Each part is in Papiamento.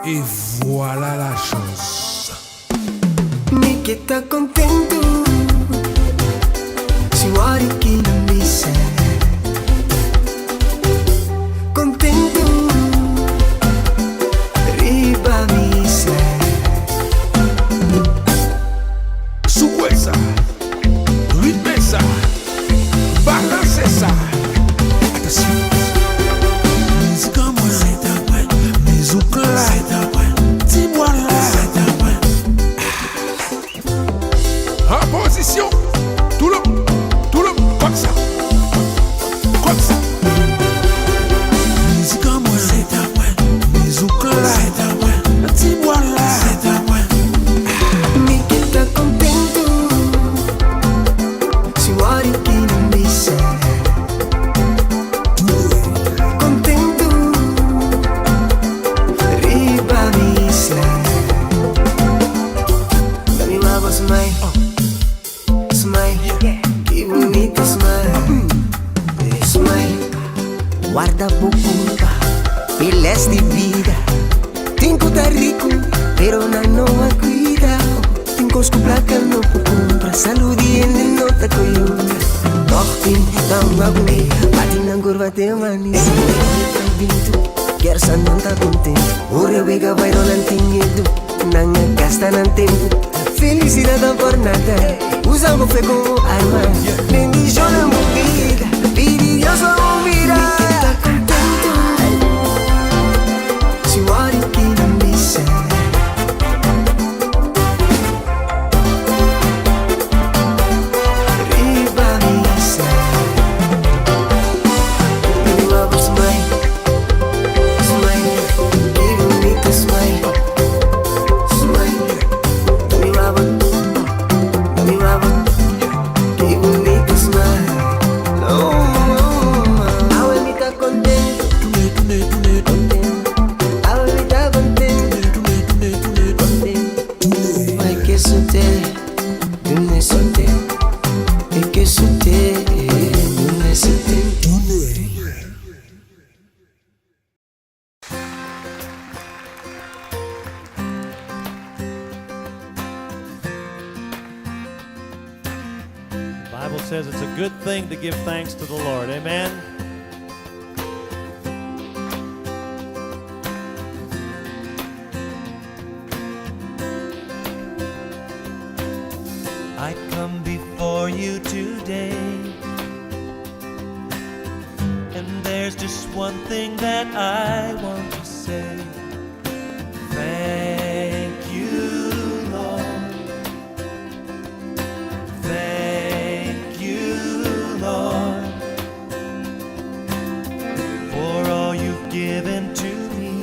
Et voilà la chose. Mi ke ta kontentu Si wari ki na misa. Kontentu Riba misa. Soukoue sa, ritme sa, balanse sa. Atansyon. Mizik an mwen, mizik la, ti bwa la. An pozisyon, tout le monde, comme ça, comme ça. Mizik an mwen, mizik la, ti bwa la. Mi ke ta kontentu Si wari ki na misa. Kontentu Riba misa. Dami wabo smile. Smile. Ki bunita smile. Smile. Warda bo kurpa, les di bida. Tin ku ta riku, pero nan no a kuida. Tin kos ku plaka no por kumpra. Salú di hende no ta koyuta. Toch tin dan bati nan kurva te manis. Kersa nan ta kontentu. Ora wega bai nan tin miedu. Nan a gasta nan tempu. Felisidat ta por nada. Usa bo fe komo arma. Bendishona bo bida. Pidi Dios pa bo mira. Mi ke ta kontentu. Si wari ki na misa. Riba misa. Riba bo smile. Smile. Ki bunita smile. Smile. Dami wabo. Dami wabo. Ki bunita smile. Oh, oh, oh. Awe mi ta kontentu. Kontentu. Awe mi ta kontentu. Kontentu. Mai ke sote, dune sote. E ke sote, dune sote. The Bible says it's a good thing to give thanks to the Lord. Amen. I come before you today, and there's just one thing that I want to say. Thank you, Lord. Thank you, Lord, for all you've given to me,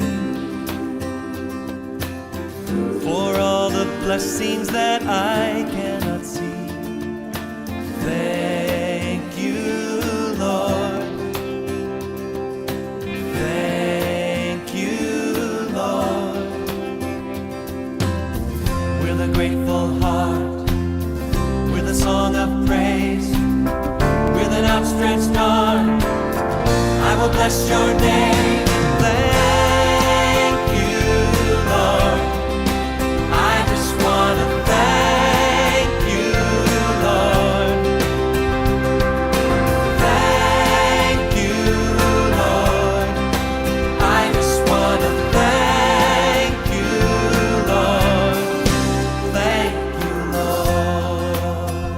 for all the blessings that I cannot see. Thank you, Lord. Thank you, Lord. With a grateful heart, with a song of praise, with an outstretched arm, I will bless your name. Thank you, Lord. I just want to thank you, Lord. Thank you, Lord. I just want to thank you, Lord. Thank you, Lord.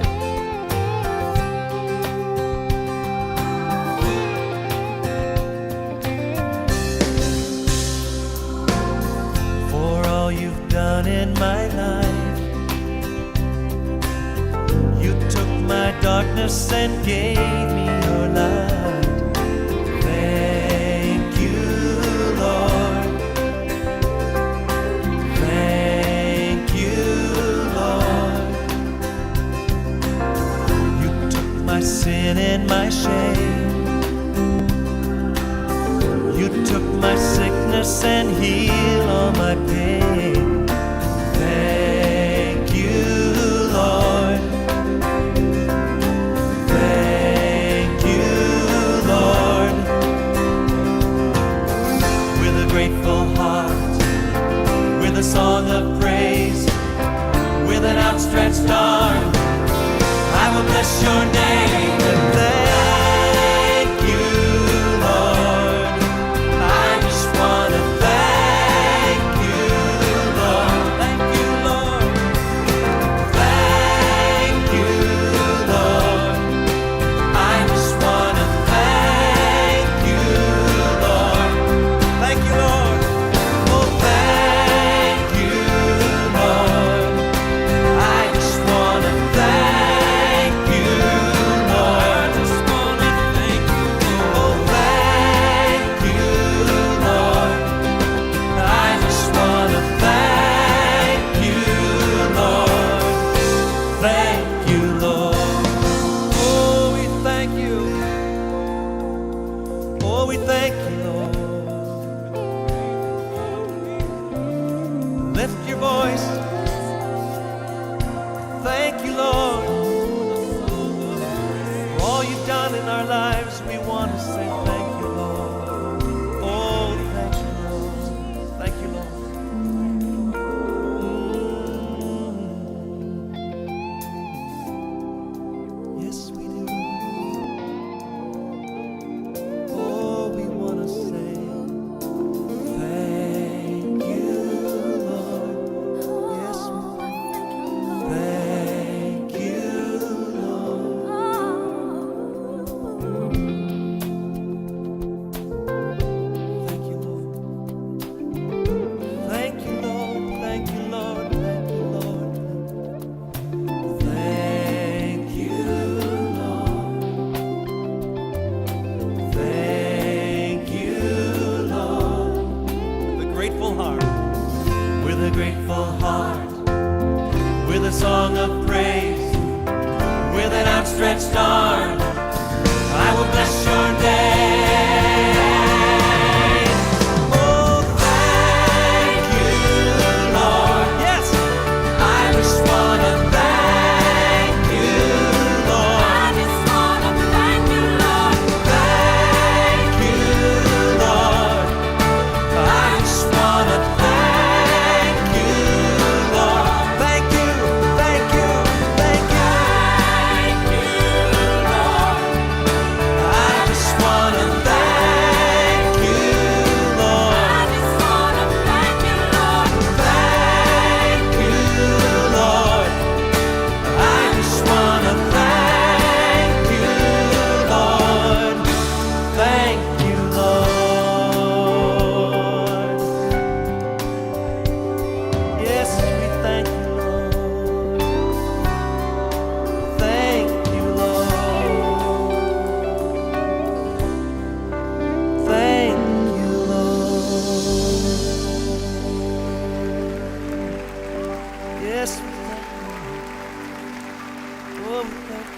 For all you've done in my life. You took my darkness and gave me your light. Thank you, Lord. Thank you, Lord. You took my sin and my shame. You took my sickness and healed all my pain. Thank you, Lord. Thank you, Lord. With a grateful heart. bless your name and thank you, Lord. I just wanna thank you, Lord. Thank you, Lord. Thank you, Lord. I just wanna thank you, Lord. Thank you, Lord. Oh, thank you, Lord. I just wanna thank you, Lord. I just wanna thank you. Oh, thank you, Lord. I just wanna thank you, Lord. Thank you, Lord. Oh, we thank you. Oh, we thank you, Lord. Lift your voice. Thank you, Lord. For all you've done in our lives, we want to say thank you, Lord. Oh, thank you, Lord. Thank you, Lord. Mm. Yes, we do. Oh, we want to say thank you, Lord. Yes, we thank you, Lord. Thank you, Lord. Thank you, Lord. Thank you, Lord. Thank you, Lord. Thank you, Lord. Thank you, Lord. With a grateful heart, with a grateful heart, with a song of praise, with an outstretched arm, I will bless your name. Oh, thank you, Lord. Yes, I just wanna thank you, Lord. I just wanna thank you, Lord. Thank you, Lord. I just wanna thank you, Lord. Thank you, thank you, thank you. Thank you, Lord. I just wanna thank you, Lord. I just wanna thank you, Lord. Thank you, Lord. I just wanna thank you, Lord. Thank you, Lord. Yes, we thank you, Lord. Thank you, Lord. Thank you, Lord. Yes, we thank you. Oh, we thank you.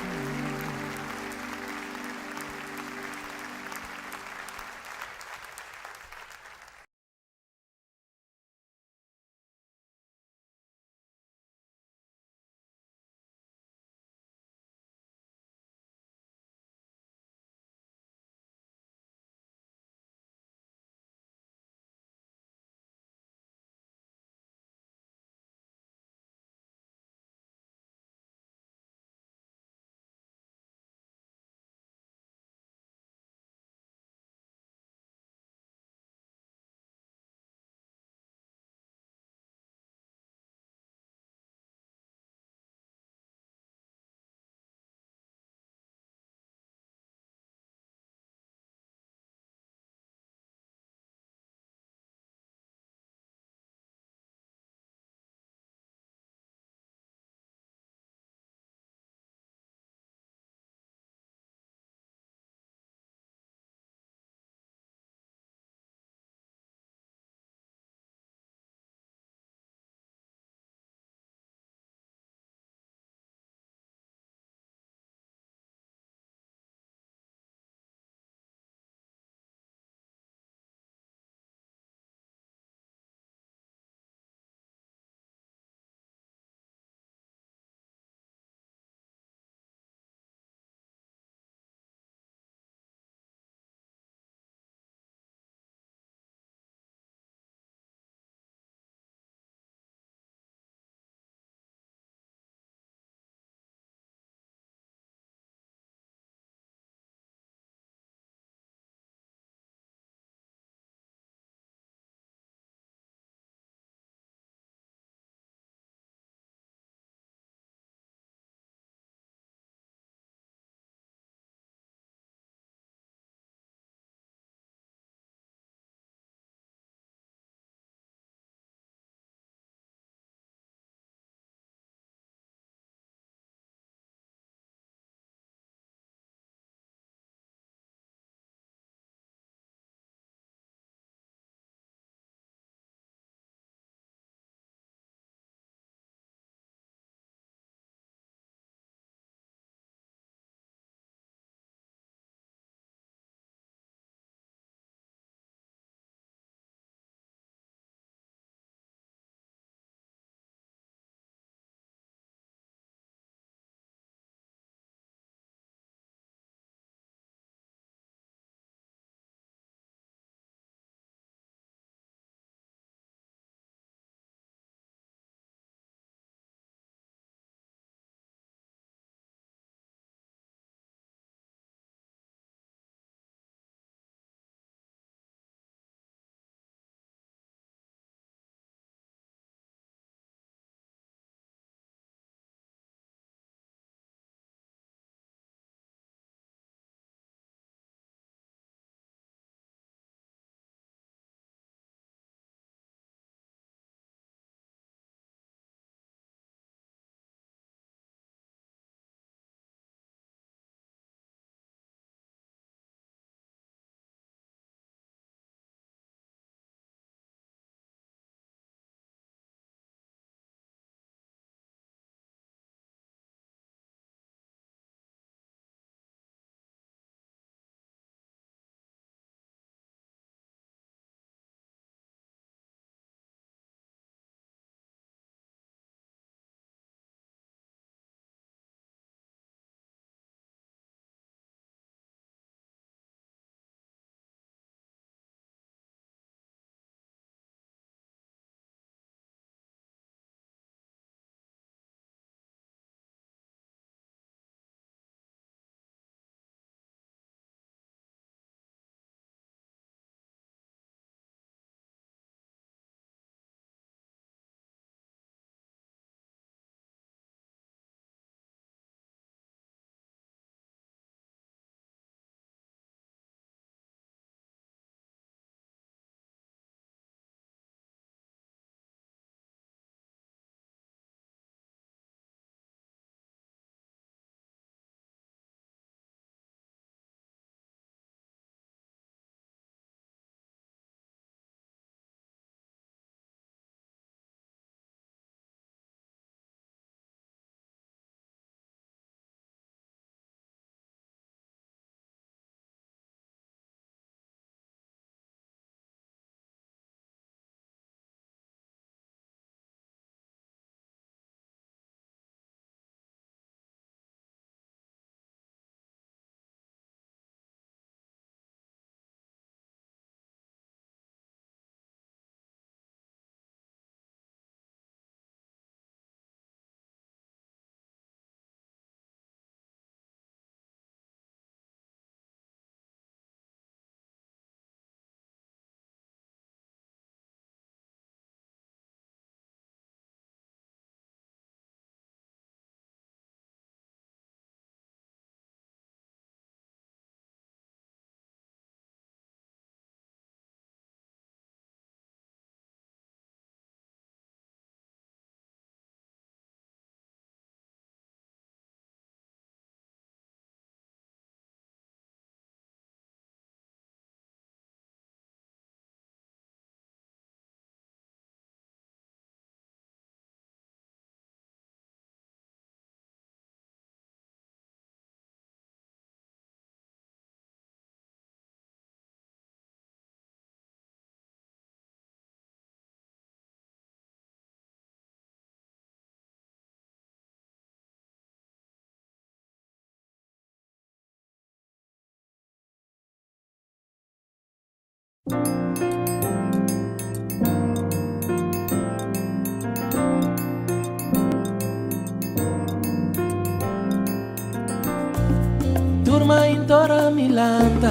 Tur mainta ora mi lanta,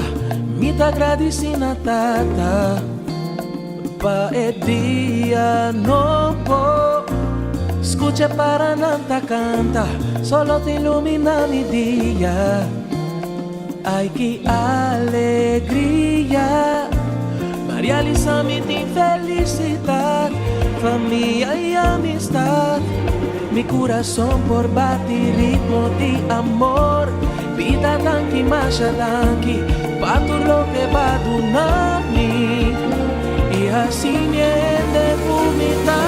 mi ta gradisí na Tata pa e dia nobo. Skucha paranan ta kanta, solo ta iluminá mi dia. Ai ki alegria! Maria Lisa mi tin felisidat, famia i amistat. Mi kurason por bati ritmo di amor. Bida danki masha danki pa tur loke b'a duna mi i hasi mi hende ku mi ta.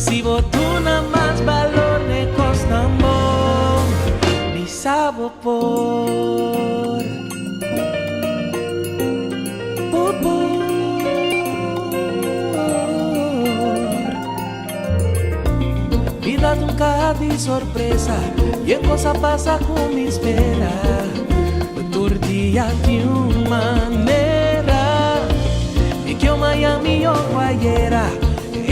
Si bo duna mas balor n'e kosnan bon, bisa bo por. Bo por. Bida ta un kaha di sorpresa i e kos a pasa ku mi spera. Tur dia tin un manera. Mi kio mañan mihó ku ayera.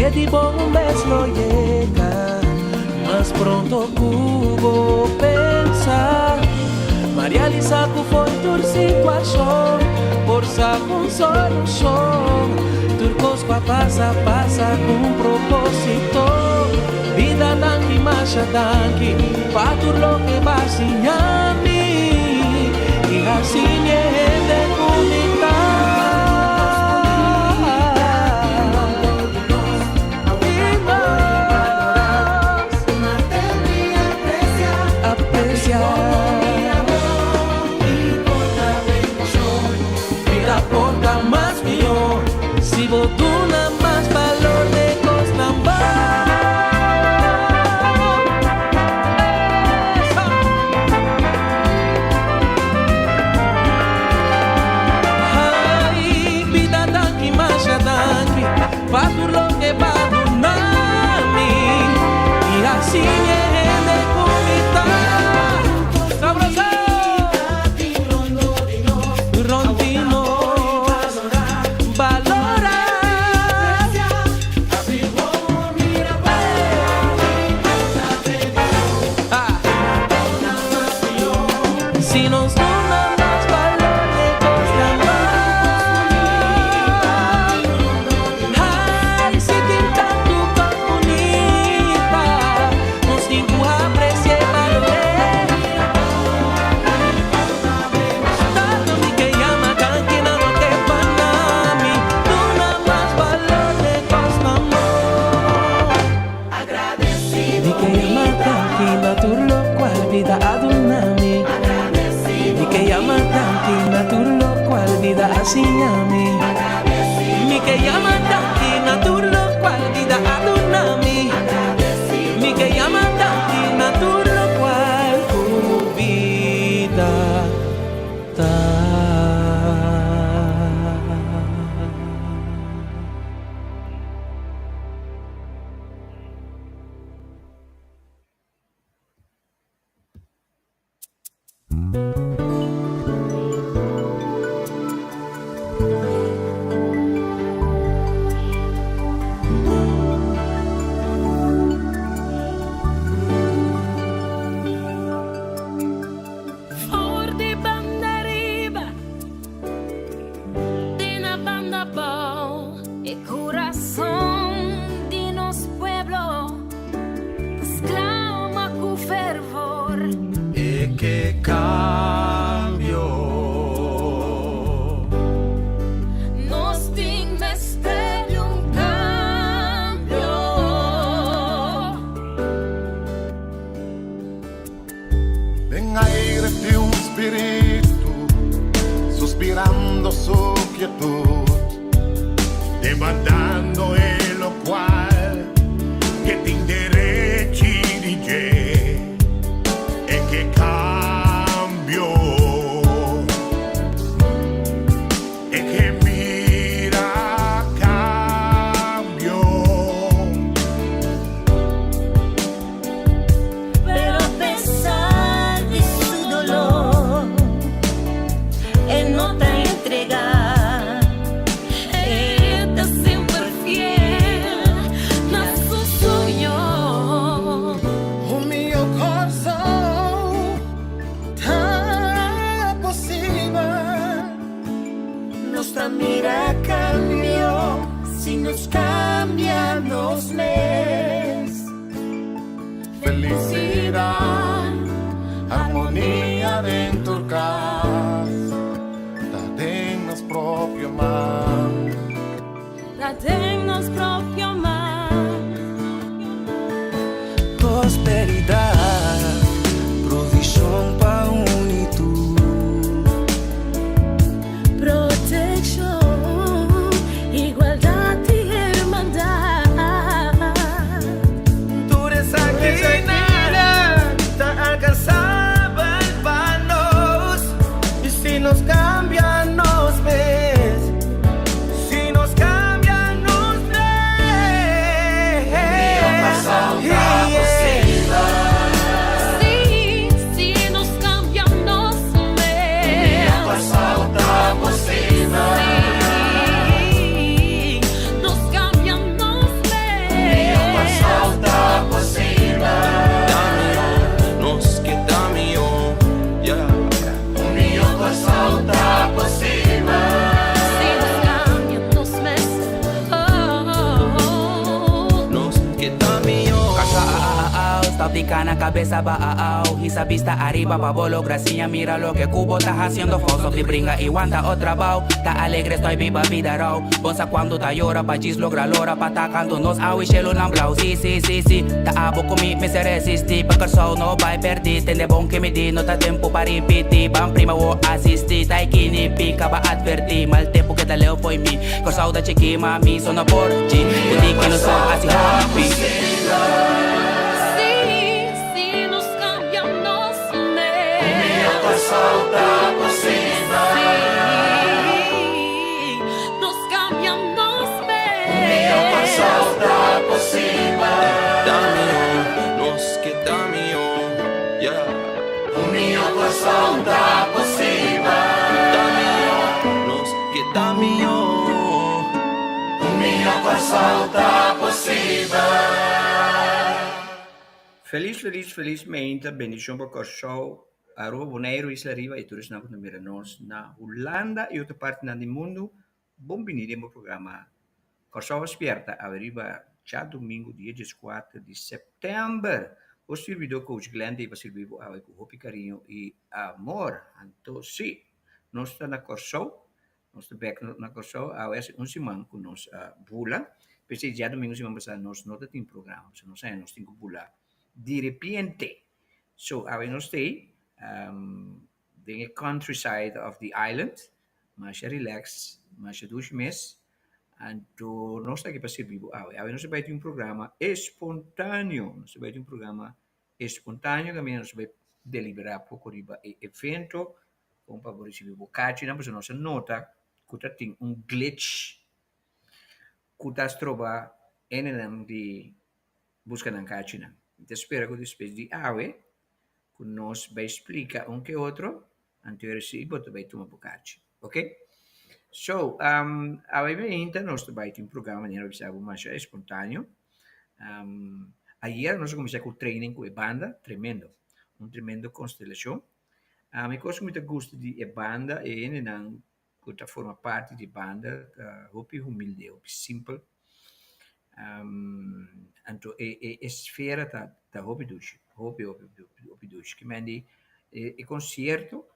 E di bo un bes lo yega. Mas pronto ku bo pensa. Ma realisa ku for tur situashon por sa un solushon. Tur kos ku a pasa, pasa ku un propósito. Bida danki, masha danki pa tur loke b'a siña mi i hasi mi e hende ku mi ta. Bida por ta mas mihó si bo duna mas balor n'e kosnan bon. Ai, bida danki, masha danki pa tur loke b'a duna mi i hasi mi e hende ku mi ta. Sabroso! Rond di nos balora. Si nos duna mas balor n'e kosnan bon. Ai, si tin tantu kos bunita, nos tin ku apresi'é i balor'é. Tata mi ke yama danki na loke b'a duna mi, duna mas balor n'e kosnan bon. Mi ke yama danki na tur lokual bida a duna mi. Mi ke yama danki na tur lokual bida a siña mi. Mi ke yama danki na tur lokual bida a duna mi. Mi ke yama danki na tur lokual ku bida ta. For di banda riba te na banda bou. E kurason di nos pueblo ta sklama ku fervor. E ke kambio. Nos tin mester di un kambio. Den aire tin un spiritu suspirando su quietud, demandando e locual ke tin derechi di dje, e ke cambio. Felisidat, harmonia den tur kas, ta den nos propio man. Ta den nos propio man. Prosperidat, provishon pa un i tur. Protekshon, igualdat i hermandat. Tur esakinan ta alkansabel pa nos i si nos kambia nos mes, si nos kambia nos mes. Sí, si nos kambia nos mes. Sí, nos kambia nos mes. Nos ke ta mihó, yeah. Si nos kambia nos mes. Oh, oh, oh. Nos ke ta mihó. Stop di kana kabes abou. Hisa bista ariba pa bo logra siña. Mira loke ku bo ta hasiendo. Stop di bringa i wanta otro abou. Ta alegre estoy biba bida rou. Bo sa kuantu ta yora pa djis logra lora pa ta kanto nos awe shelunan blou. Si si si si. Ta abo ku mi mester resistí. Pa Kòrsou no bai pèrdí. Tende bon ke mi di no ta tempu pa ripití. Ban prima wo asistí. Ta kini pika ba advertí. Mal tempu keda leu fo'i mi. Kòrsou ta chikí ma mi so no por chi. Ku di ku no so hasi hopi. Sí, si nos kambia nos mes. Sí, nos kambia nos mes. Ta mihó, nos ke ta mihó, yeah. Ta mihó, nos ke ta mihó. Felis, felis, felis mainta, bendishon pa Kòrsou, Aruba, Boneiru, Isla Riba i tur esnan ku ta mira nos na Hulanda i otro partinan di mundu. Bon bini den bo programa Kòrsou Spièrta awe riba djadumingu dia dieskuater di sèptèmber. Bo sirbidó Coach Glenn ta ei pa sirbi bo awe ku hopi kariño i amor. Anto sí, nos ta na Kòrsou, nos ta bèk na Kòrsou awe hasi un siman ku nos a bula. P'esei djadumingu siman pasá nos no ta tin programa, pasobra nos haña nos tin ku bula direpiente. So awe nos ta ei den e countryside of the island, masha relax, masha dushi mes. Anto nos ta aki pa sirbi bo awe. Awe nos ta bai tin un programa espontáneo. Nos ta bai tin un programa espontáneo kaminda nos ta bai deliberá poko riba e evento kon pa bo risibí bo kachinan pasobra nos a nota ku ta tin un glitch ku ta stroba hendenan di buska nan kachinan. Mi ta spera ku despues di awe ku nos bai splika un ke otro anto e resi bo ta bai tuma bo kachi. Ok? So, awe mainta nos ta bai tin un programa manera bo bisa bo masha espontáneo. Ayer nos a kuminsá ku training ku e banda, tremendo, un tremendo konstelashon. Mi kos ku mi ta gusta di e banda e hendenan ku ta forma parti di e banda ta hopi humilde, hopi simpel. Anto e e esfera ta ta hopi dushi, hopi hopi hopi dushi. Ki men di e konsierto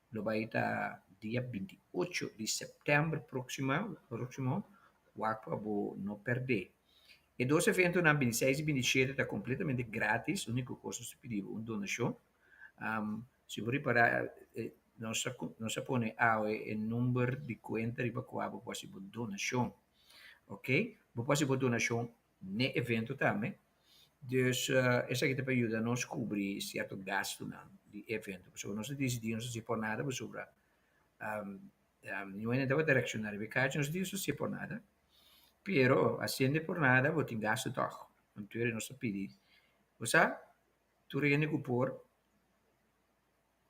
lo bai ta dia binti ocho di sèptèmber próksima próksimo, wak pa bo no pèrdè. E dos eventonan bintiseis i bintishete ta kompletamente grátis, úniko kos nos ta pidi bo un donashon. Si bo ripará nos a nos a pone awe e number di kuenta riba kua bo por hasi bo donashon. Ok, bo por hasi bo donashon n'e evento tambe. Dus esaki ta pa yuda nos kubri sierto gastunan di e evento. Pasobra nos a disidí nos a hasi por nada pasobra niun hende tabata reakshoná riba e kachi, nos a disidí nos a hasi por nada. Pero hasiendo por nada bo tin gastu tòg. Anto nos a pidi, bo sa tur hende ku por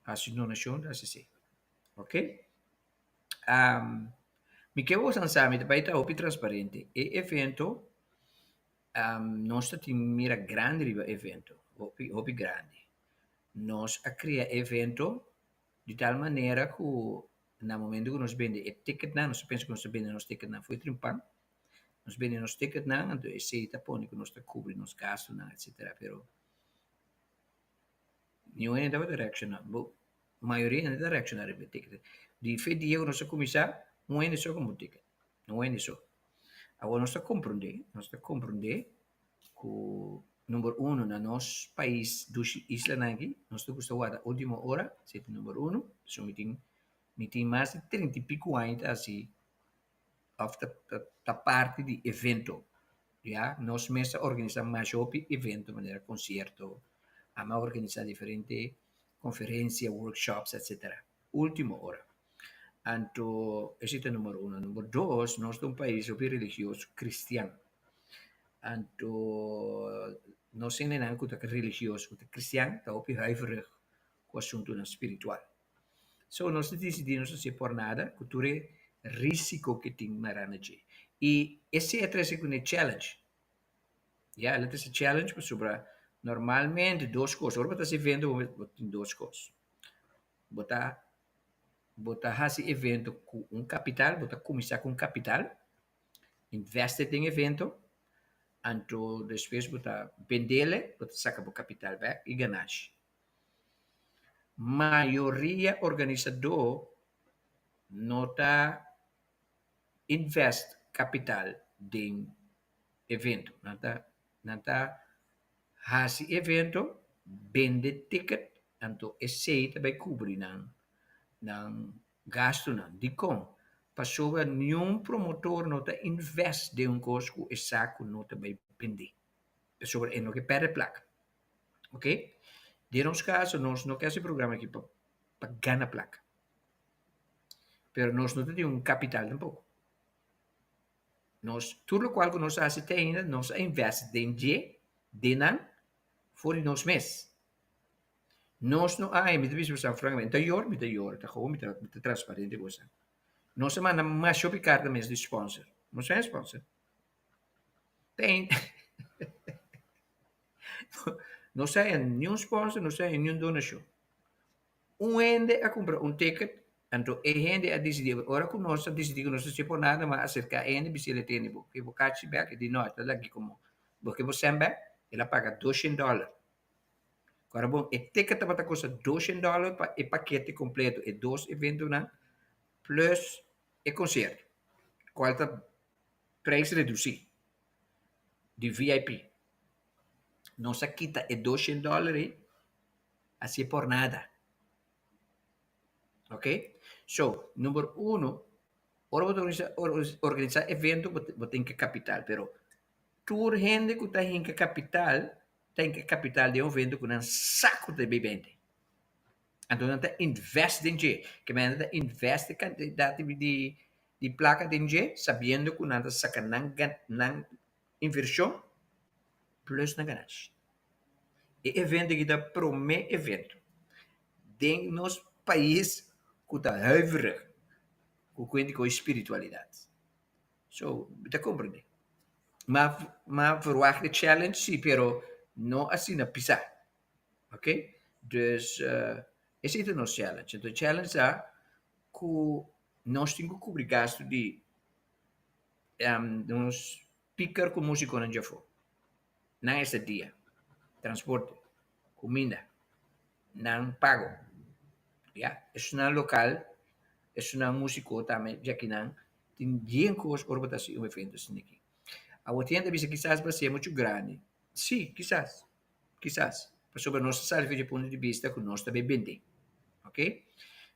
hasi donashon ta hasi esei. Ok. Mi ke boso sa mi ta bai ta hopi transparente. E evento nos ta tin mira grandi riba e evento, hopi hopi grandi. Nos a krea e evento di tal manera ku na momento ku nos bende e ticketnan, nos ta pensa ku nos ta bende nos ticketnan for e trimpan, nos bende nos ticketnan, anto esei ta pone ku nos ta kubri nos gastunan etcetera, pero. Niun hende tabata reakshoná. Bo, mayoria hende ta reakshoná riba e ticket. Di fe dia ku nos a kuminsá, un hende so a kumpra un ticket. Un hende so. Awor nos ta komprondé, nos ta komprondé ku number uno na nos pais dushi islanan aki, nos ta gusta warda último ora, esei ta number uno. Pasobra mi tin, mi tin mas di trinta i piku aña ta hasi òf ta ta parti di evento, ya. Nos mes ta organisá masha hopi evento manera konsierto, amo a organisá diferente konferensia, workshops, etsetera. Último ora. Anto esei ta number uno. Number dos, nos ta un pais hopi religioso, kristian. Anto nos hendenan ku ta religioso, ku ta kristian, ta hopi huiverig ku asuntunan spiritual. So nos ta disidí nos hasié por nada ku tur e risiko ke tin mará na dje. I esei a trese kuné challenge. Ya, el a trese challenge pasobra normalmente dos kos, ora bo ta hasi evento bo tin dos kos. Bo ta bo ta hasi evento ku un kapital, bo ta kuminsá ku un kapital, investe den evento, anto despues bo ta bendele, bo ta saka bo kapital bèk i ganashi. Mayoria organisadó no ta invest kapital den evento. Nan ta nan ta hasi evento, bende ticket, anto esei ta bai kubri nan nan gastunan. Dikon? Pasobra niun promotor no ta invest den un kos ku e sa ku no ta bai bende. Pasobra e no ke pèrdè plaka. Ok? Den nos kaso nos no ke hasi programa aki pa pa gana plaka. Pero nos no ta tin un kapital tampoko. Nos, tur lokual ku nos a hasi te ainda, nos a invest den dje, den nan, for di nos mes. Nos no a, mi ta bisa boso frankamente, mi ta yora, mi ta yora, ta gewoon mi ta mi ta transparente ku boso. Nos a manda masha hopi karta mes di sponsor. Nos a haña sponsor. Te ainda No sa haña niun sponsor, no sa haña niun donashon. Un hende a kumpra un ticket, anto e hende a disidí, ora ku nos a disidí ku nos ta hasi por nada, mas a aserká e hende bisa el e tende bo ke bo kachi bèk, e di no, e ta laki komo bo ke bo sèn bèk, el a paga doshen dòler. Kòrda bon, e ticket tabata kosta doshen dòler pa e pakete kompleto, e dos eventonan plus e konsierto, kual ta prijs redusí di VIP. Nos a kita e doshen dòler ei. Hasié por nada. Ok? So, number uno, ora bo ta organisa, organisa evento, bo, bo tin ke kapital, pero tur hende ku ta hinka kapital, ta hinka kapital den un evento ku nan sa ku ta bay bende. Anto nan ta invest den dje. Ke men nan ta invest e kantidat di, di plaka den dje, sabiendo ku nan ta saka nan, nan invershon plus nan ganashi. E evento aki ta promé evento den nos pais ku ta huiverig ku kuenta ku spiritualidat. So, mi ta komprendé. Ma ma verwagt e challenge si, pero no asina pisá. Ok? Dus esei ta nos challenge. Enton challenge ta ku nos tin ku kubri gastu di nos piker ku músikonan djafó. Nan estadia, transporte, kuminda, nan pago. Ya, esunnan lokal, esunnan músiko tambe djakinan tin bien kos ora bo ta hasi un evento asina aki. Awor tin hende ta bisa kisas bo hasié muchu grandi. Sí, kisas, kisas, pasobra nos ta sali for di punto di bista ku nos ta bai bende, ok.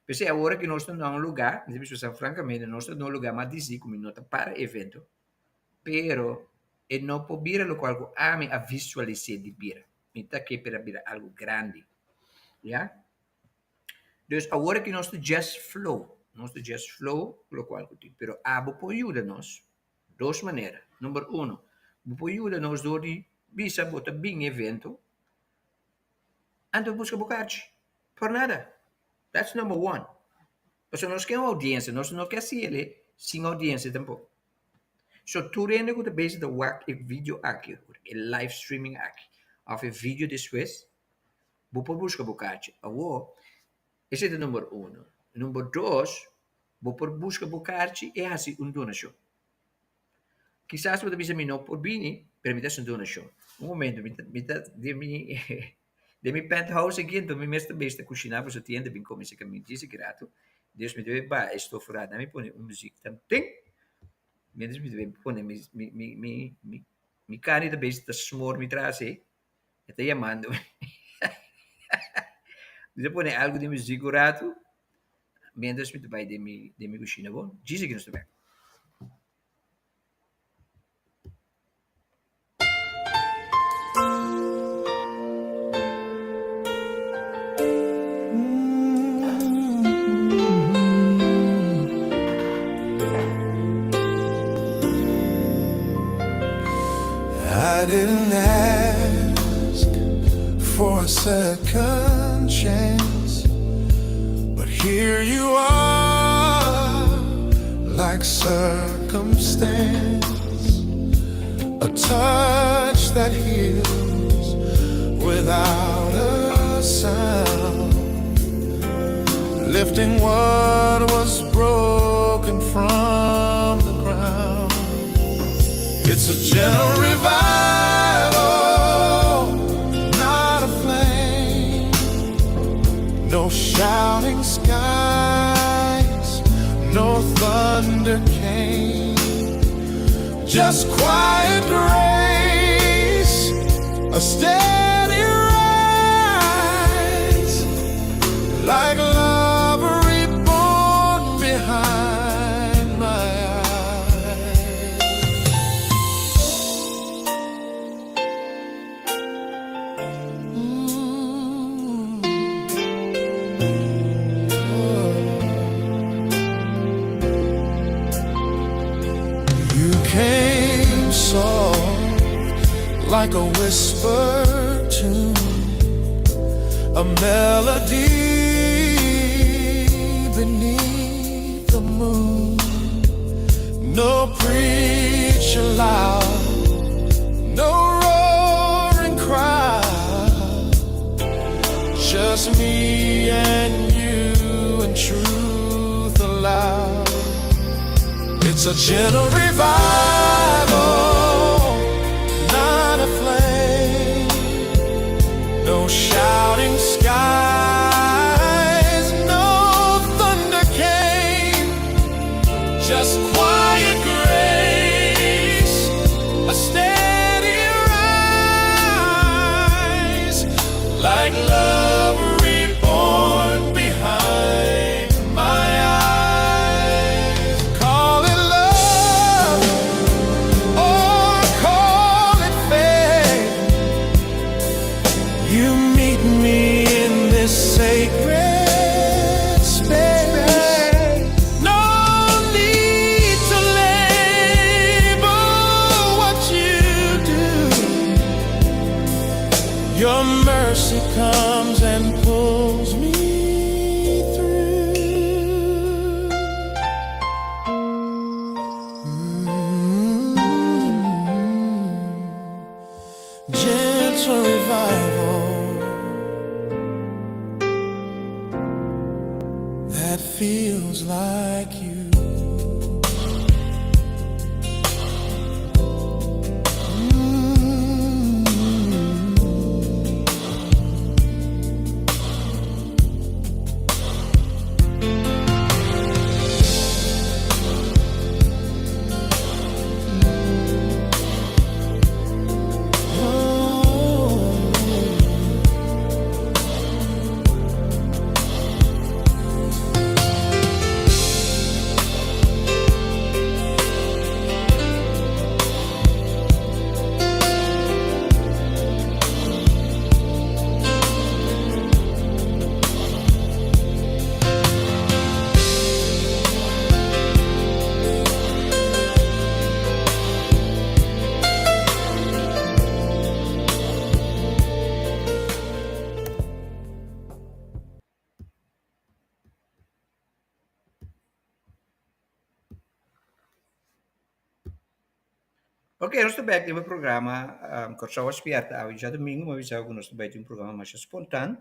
P'esei awor ku nos ta na un lugá, mi ta bisa frankamente, nos ta na un lugá mas disi ku mi no ta para evento. Pero e no por bira lokual ku ami a visualis'é di bira. Mi ta ke p'e bira algu grandi. Ya? Dus awor aki nos ta just flow. Nos ta just flow ku lokual ku tin. Pero abo por yuda nos dos manera. Number uno, bo por yuda nos dor di bisa bo ta bin evento, anto buska bo karchi. Por nada. That's number one. Pasobra nos ke un audiencia, nos no ke hasi el'e sin audiencia tampoco. So tur hende ku ta bezig ta wak e video aki, e live streaming aki, òf e video despues, bo por buska bo kachi. Awor, esei ta number uno. Number dos, bo por buska bo karchi i hasi un donashon. Kisas bo ta bisa mi no por bini, pero mi ta hasi un donashon. Un momento, mi ta, mi ta den mi. Den mi penthouse aki anto mi mes ta bes ta kushiná pasobra tin hende bin kome esei kaminda djis aki ratu. Dus mi debe baha e stof rato mi pone un muzik tanten mientras mi debe pone mi mi mi mi mi mi karni ta bes ta smor mi tras ei e ta yamando mi. Mi ta pone algu di muzik un ratu mientras mi ta bai den mi den mi kushina bo djis aki nos ta bek. I didn't ask for a second chance, but here you are, like circumstance, a touch that heals without a sound, lifting what was broken from the ground. It's a gentle revival, not a flame. No shouting skies, no thunder came. Just quiet grace, a steady rise, like love reborn behind my eyes. Mm. You came soft like a whispered tune, a melody beneath the moon. No preacher loud, no roaring crowd, just me and you and truth aloud. It's a gentle revival, not a flame. No shouting skies, no thunder came. Just quiet grace, a steady rise, like love reborn behind my eyes. Call it love or call it faith. You meet me in this sacred space. No need to label what you do. Your mercy comes and pulls me through. Mm. Gentle revival that feels like you. Mm. Oh. Ok, nos ta bek den e programa um, Kòrsou a Spièrta awe djadumingu. Mi a bisa ku nos ta bai tin un programa masha spontan.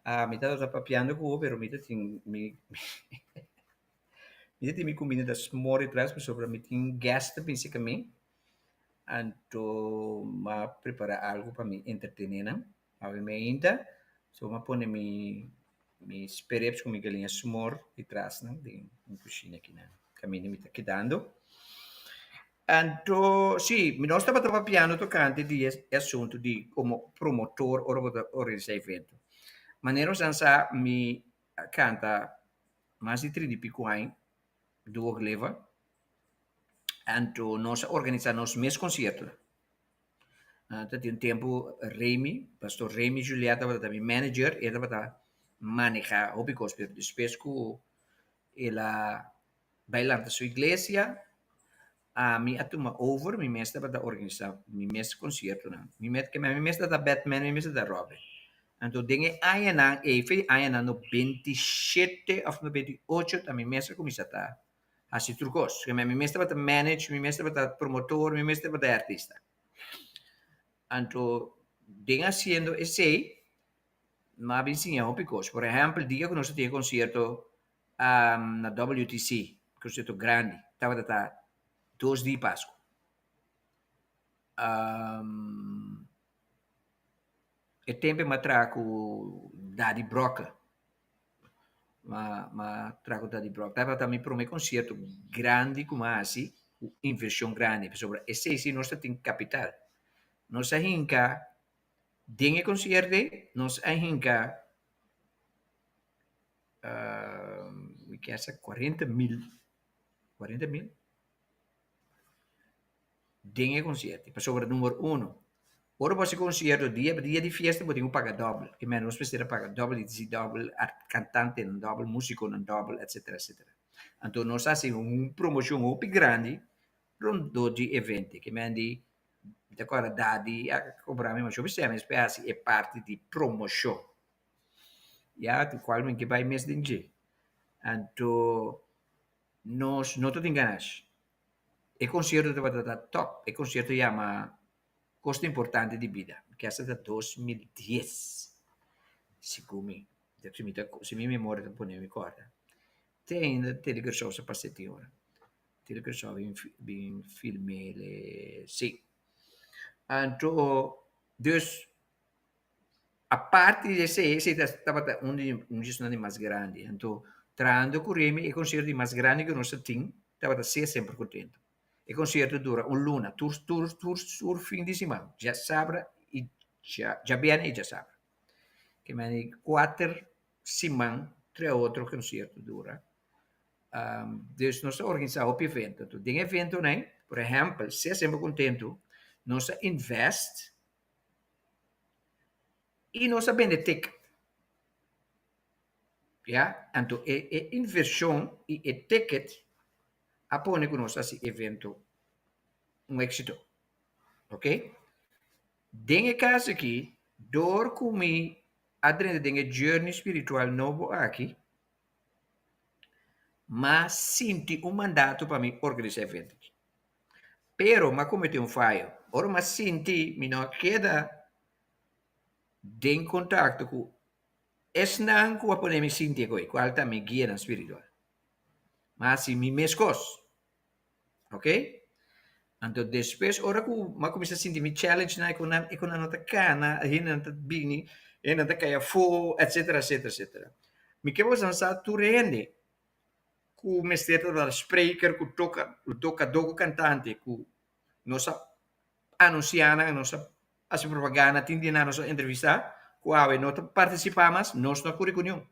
Ah, mi tabata papiando ku bo, pero mi ta tin mi mi ta tin mi kuminda ta smor detrás pasobra mi tin guest ta bin serka mi. Anto m'a prepará algu pa mi entretené nan. Awe meinta, so m'a pone mi mi sperrips ku mi galiña smor di tras nan den mi kushina akinan kaminda mi ta kedando. Anto si, mi nos tabata papiando tokante di e asuntu di komo promotor ora bo ta organisá evento. Manera nos a sa mi a kanta mas di trinta i piku aña Duo Gleva, anto nos a organisá nos mes konsiertonan. Ta tin un tempu Remy, pastor Remy Juliet tabata mi manager, e tabata manehá hopi kos, pero despues ku el a bai lanta su iglesia, ami a tuma over, mi mes tabata organisá mi mes konsiertonan. Mi mes ke mi mes tabata Batman, mi mes tabata Robin. Anto den e añanan ei, fe di añanan 97 òf 98 ta mi mes a kuminsá ta hasi tur kos. Ke mi mes tabata manage, mi mes tabata promotor, mi mes tabata e artista. Anto den hasiendo esei, mi a bin siña hopi kos. Por ehèmpel, dia ku nos a tin e konsierto na WTC, konsierto grandi, tabata ta dos di Pasku. E tempu mi a traha ku Daddy Brokke. Mi a traha ku Daddy Brokke. Tabata mi prome konsierto grandi ku mi a hasi ku invershon grandi, pasobra esei si nos ta tin kapital. Nos a hinka den e konsierto ei, nos a hinka mi kier sa 40 mil, 40 mil den e konsierto. Pasobra number uno, ora bo hasi konsierto dia dia di fiesta bo tin ku paga dòbel. Ke men nos mester a paga dòbel i dòbel kantantenan dòbel, musikonan dòbel, etsetera, etsetera. Anto nos a hasi un promoshon hopi grandi rondó di evento. Ke men di mi ta kòrda Dadi a kobra mi masha hopi sèn mes pa e hasi e parti di promoshon. Ya, di kual mi ke bai mes den dje. Anto nos no ta tin ganashi. E konsierto tabata ta top. E konsierto yama Kos Importante di Bida. Mi kesta ta 2010, segun mi. Si mi ta, si mi memoria ta pone mi kòrda. Te ainda Tele Kòrsou sa pasa tin ora. Tele Kòrsou bin bin film'é, si. Anto, dus Aparte di esei, esei tabata un di un di esnan di mas grandi. Anto, trahando ku Remy, e konsierto di mas grandi ku nos a tin tabata Sea Semper Contento. E konsierto dura un luna, tur tur tur tur fin di siman, djasabra i djabièrnè i djasabra. Ke mane kuater siman tre otro konsierto dura. Dus nos a organisá hopi evento. Anto, den eventonan, por ehèmpel, Sea Semper Contento, nos a invest I nos a bende ticket. Ya, anto e e invershon i e ticket a pone ku nos hasi evento un éksito. Oké? Den e kaso aki, dor ku mi a drenta den e journey spiritual nobo aki, m'a sinti un mandato pa mi organisá evento aki. Pero m'a kometí un fayo. Ora m'a sinti mi no a keda den kontakto ku esnan ku a pone mi sinti e koi, kual ta mi guianan spiritual. M'a hasi mi mes kos. Ok? Anto despues ora ku m'a kuminsá sinti mi challenge nan e ku nan e ku nan no ta kana, hendenan ta bini, hendenan ta kai afó, etsetera, etsetera, etsetera. Mi ke boso sa tur hende ku mester ta dal spreker ku toka tokadó ku kantante ku nos a anunsiá nan nos a hasi propaganda tin di nan nos a entrevistá ku awe no ta partisipá mas nos no a kuri ku niun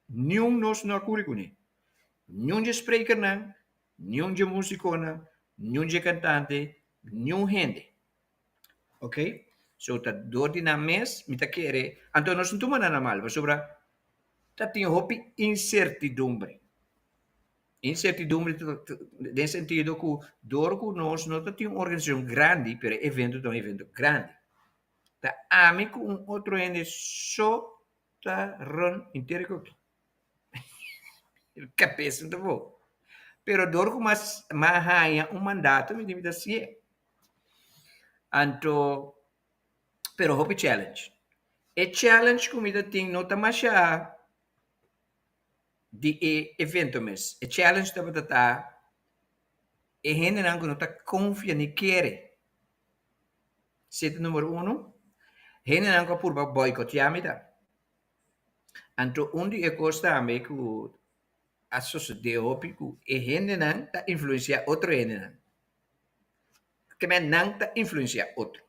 niun nos no a kuri kuné niun dje sprekernan niun dje musikonan niun dje kantante niun hende ok so ta dor di nan mes mi ta kere anto nos no tuma nan na mal pasobra ta tin hopi insertidumbre insertidumbre den sentido ku dor ku nos no ta tin un organisashon grandi pero e evento ta un evento grandi ta ami ku un otro hende so ta run henter e koki kabes no ta bo pero dor ku mas mi a haña un mandato mi di mi ta hasié. Anto, pero hopi challenge. E challenge ku mi ta tin no ta masha di e evento mes. E challenge tabata ta e hendenan ku no ta konfia ni kere. Esei ta number uno. Hendenan ku a purba boikoteá mi ta. Anto un di e kos tambe ku a sosodé hopi ku e hendenan ta influensiá otro hendenan. Ke men nan ta influensiá otro.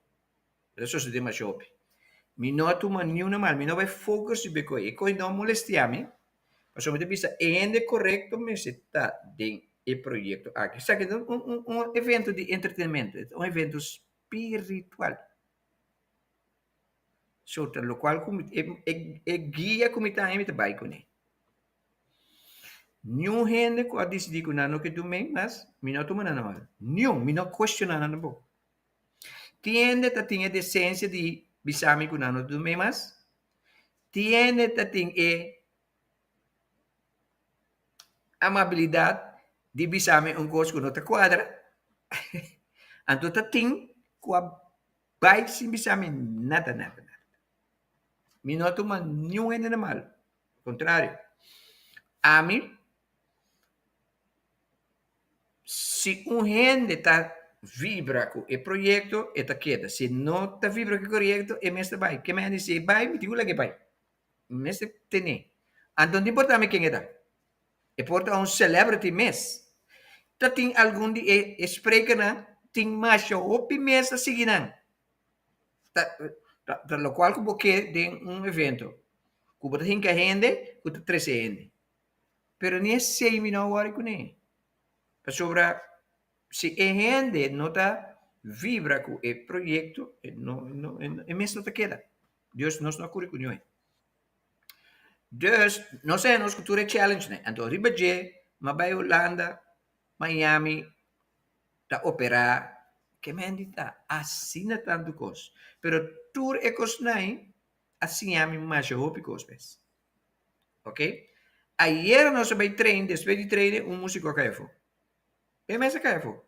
E ta sosodé masha hopi. Mi no a tuma niun mal, mi no bai focus riba e koi. E koi no a molestiá mi, pasobra mi ta bisa e hende korekto mester ta den e proyekto aki. Esaki ta un un evento di entretenimento, un evento spiritual. So ta lokual ku mi e e guia ku mi ta haña mi ta bai kuné. Niun hende ku a disidí ku nan no ke dum'é mas, mi no a tuma nan na mal. Niun, mi no a kuestioná nan tampoco. Tin hende ta tin e desensia di bisa mi ku nan no ta dum'é mas. Tin hende ta tin e amabilidat di bisa mi un kos ku no ta kuadra. Anto ta tin ku a Bai sin bisa mi nada, nada, nada. Mi no a tuma niun hende na mal. Al kontrario. Ami, si un hende ta vibra ku e proyekto, e ta keda. Si no ta vibra ku e proyekto, e mes ta bai. Ke mende si e bai, mi tin ku laga e bai. Mi mester tene. Anto no ta importa mi ken e ta. E por ta un celebrity mes. Ta tin algun di e sprekernan tin masha hopi mes ta sigui nan. Ta ta lokual ku bo ke den un evento. Ku bo ta hinka hende ku ta trese hende. Pero ni esei mi no a wòri kuné. Pasobra si e hende no ta vibra ku e proyekto e no no e mes no ta keda. Dios nos no a kuri ku niun. Dus, nos a nos ku tur e challengenan. Anto riba dje, m'a bai Hulanda, Miami, ta operá, ke men di ta asina tantu kos. Pero tur e kosnan ei a siña mi masha hopi kos mes. Ok? Ayera nos a bai train, despues di train un músiko a kai afó. E mes a kai afó.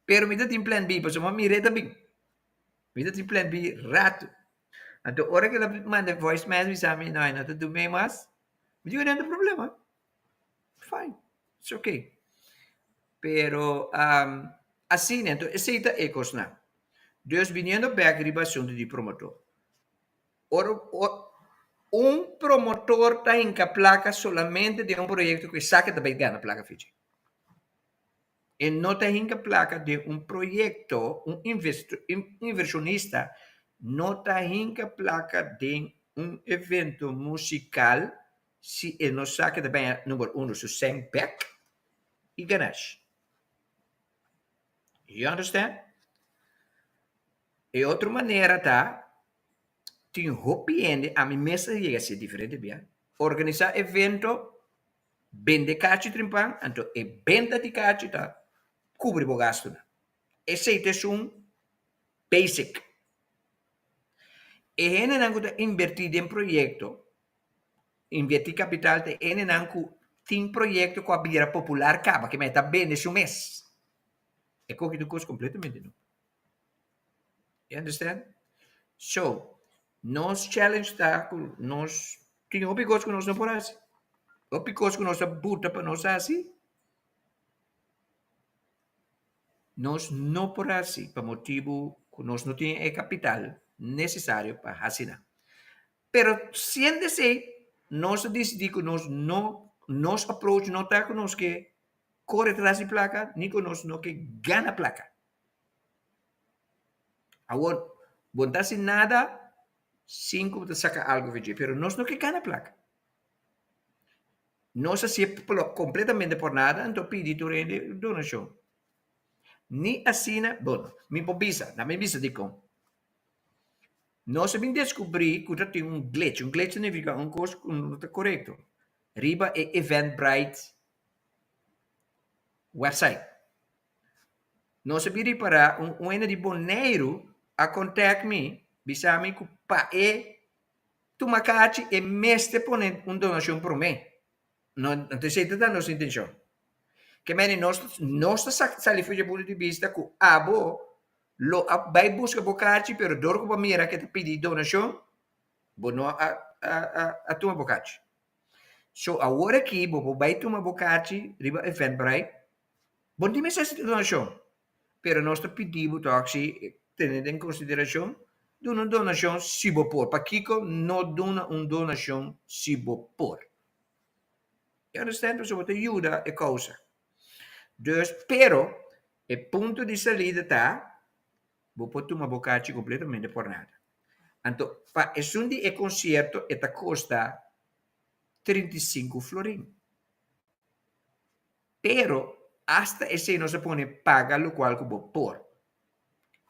Pero mi ta tin plan B, pasobra mi mir'é ta bin. Mi ta tin plan B ratu. Anto ora ku el a manda voice message bisa mi no e no ta dum'é mas, mi dico no ta problema, fine, it's okay. Pero asina, anto esei ta e kosnan. Dus biniendo bek riba asuntu di promotor. Ora un promotor ta hinka plaka solamente den un proyekto ku e sa ku e ta bai gana plaka fichi. E no ta hinka plaka den un proyekto, un invershonista no ta hinka plaka den un evento musikal si e no sa ke ta baña number uno su sèn bèk i ganashi. You understand? E otro manera ta, tin hopi hende, ami mes a yega hasi diferente bia, organisá evento Bende kachi trimpan, anto e benta di kachi ta kubri bo gastunan. Esei ta esun basic. E hendenan ku ta invertí den proyekto, invertí kapital ta e hendenan ku tin proyekto ku a bira popular kaba, ke mester ta bende su mes. E koki ta un kos kompletamente nobo. You understand? So, nos challenge ta ku nos tin hopi kos ku nos no por hasi. Hopi kos ku nos a buta pa nos hasi, nos no por hasi pa motibu ku nos no tin e kapital nesesario pa hasi nan. Pero siendo esei, nos a disidí ku nos no, nos approach no ta ku nos ke kore tras di plaka, ni ku nos no ke gana plaka. Awor, bo no ta hasi nada sin ku bo ta saka algu for dje, pero nos no ke gana plaka. Nos a hasié kompletamente por nada, anto pidi tur hende donashon. Ni asina, bon, mi por bisa, na mi bisa dikon. Nos a bin deskubrí ku ta tin un glitch, un glitch signifika un kos ku no ta korekto, riba e Eventbrite website. Nos a bin ripará un un hende di Boneiru a contact mi bisa mi ku pa e tuma kachi e mester pone un donashon promé. No no esei ta nos intenshon. Ke mene nos nos ta sali for dje punto di bista ku abo lo a bai buska bo kachi pero dor ku bo a mira ke ta pidi donashon bo no a a a tuma bo kachi. So awor aki bo por bai tuma bo kachi riba Eventbrite Bo no tin mester hasi donashon, pero nos ta pidi bo tòg si tene den konsiderashon. Duna un donashon si bo por. Pakiko no duna un donashon si bo por? You understand? Pasobra bo ta yuda e kousa. Dus, pero, e punto di salida ta, bo por tuma bo kachi kompletamente por nada. Anto, pa esun di e konsierto e ta kosta 35 florin. Pero, asta esei nos a pone paga lokual ku bo por.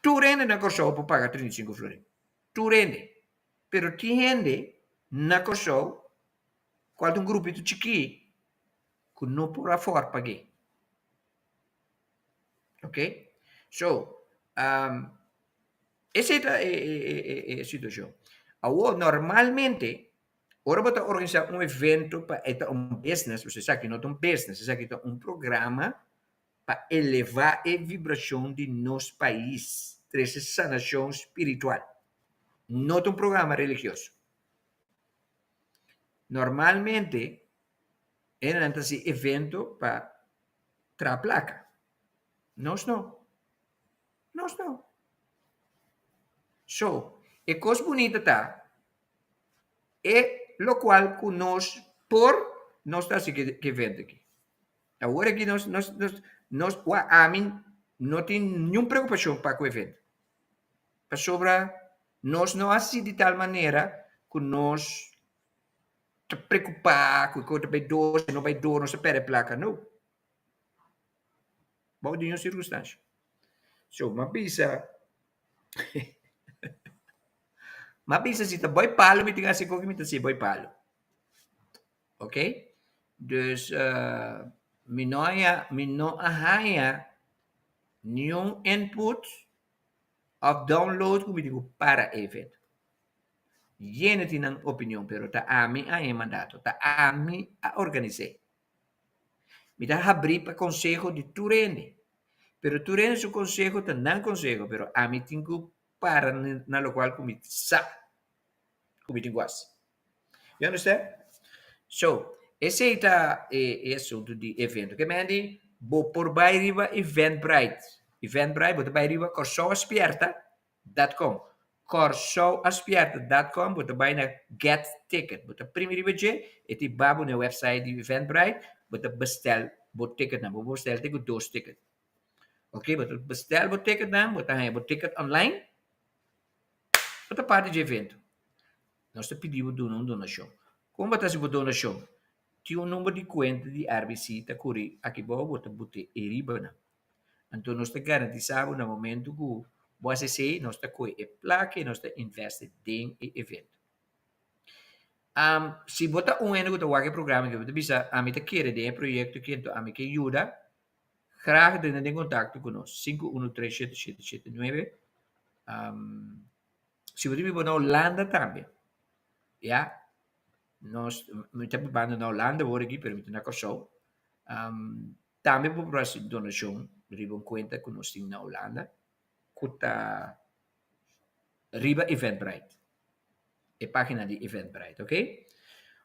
Tur hende na Kòrsou por paga 35 florin. Tur hende. Pero tin hende na Kòrsou kual ta un grupito chikí ku no por afòrt pag'é. Ok? So, um, esei ta e, e, e, e, e situashon. Awor, normalmente, ora bo ta organisá un evento pa e ta un business, pasobra esaki no ta un business, esaki ta un programa pa elevá e vibrashon di nos pais, trese sanashon spiritual. No ta un programa religioso. Normalmente, hendenan ta hasi evento pa traha plaka. Nos no. Nos no. So, e kos bunita ta, e lokual ku nos por, nos ta hasi ku e evento aki. Awor aki nos, nos, nos, nos, wak, ami no tin niun preokupashon pa ku evento. Pasobra nos no hasi di tal manera ku nos ta preokupá ku e kos ta bai dor, si no bai dor nos ta pèrdè plaka. No. Bou di niun sirkunstansha. So, m'a bisa, m'a bisa si ta boi palo mi tin hasi koki mi ta hasi boi palo. Ok? Dus mi no haña, mi no a haña niun input of download ku mi tin ku para e evento. Yende tin nan opinion, pero ta ami a haña e mandato, ta ami a organis'é. Mi ta habrí pa konseho di tur hende, pero tur hende su konseho ta nan konseho, pero ami tin ku para na lokual ku mi sa ku mi tin ku hasi. You understand? So, esei ta e, e asuntu di evento. Ke men di, bo por bai riba Eventbrite. Eventbrite, bo ta bai riba kòrsouaspierta.com. Kòrsouaspierta.com, bo ta bai na get ticket. Bo ta primi riba dje, e ta hiba bo na e website di Eventbrite, bo ta bestel bo ticketnan. Bo por bestel te ku dos ticket. Ok, bo ta bestel bo ticketnan, bo ta haña bo ticket online. Bo ta parti dje evento. Nos ta pidi bo duna un donashon. Kon bo ta hasi bo donashon? Tin un number di kuenta di RBC ta kuri aki bou, bo ta bute e riba nan. Anto nos ta garantisá bo na momentu ku bo hasi esei, nos ta kohe e plaka i nos ta investi den e evento. Si bo ta un hende ku ta wak e programa aki, bo ta bisa, ami ta kere den e proyekto aki, anto ami ke yuda, graag drenta den kontakto ku nos, sinku unu tres shete shete shete nuebe. Si bo ta biba na Hulanda tambe, ya, nos, mi ta bibando na Hulanda awor aki, pero mi ta na Kòrsou, tambe bo por hasi donashon riba un kuenta ku nos tin na Hulanda ku ta riba Eventbrite, e página di Eventbrite, oké.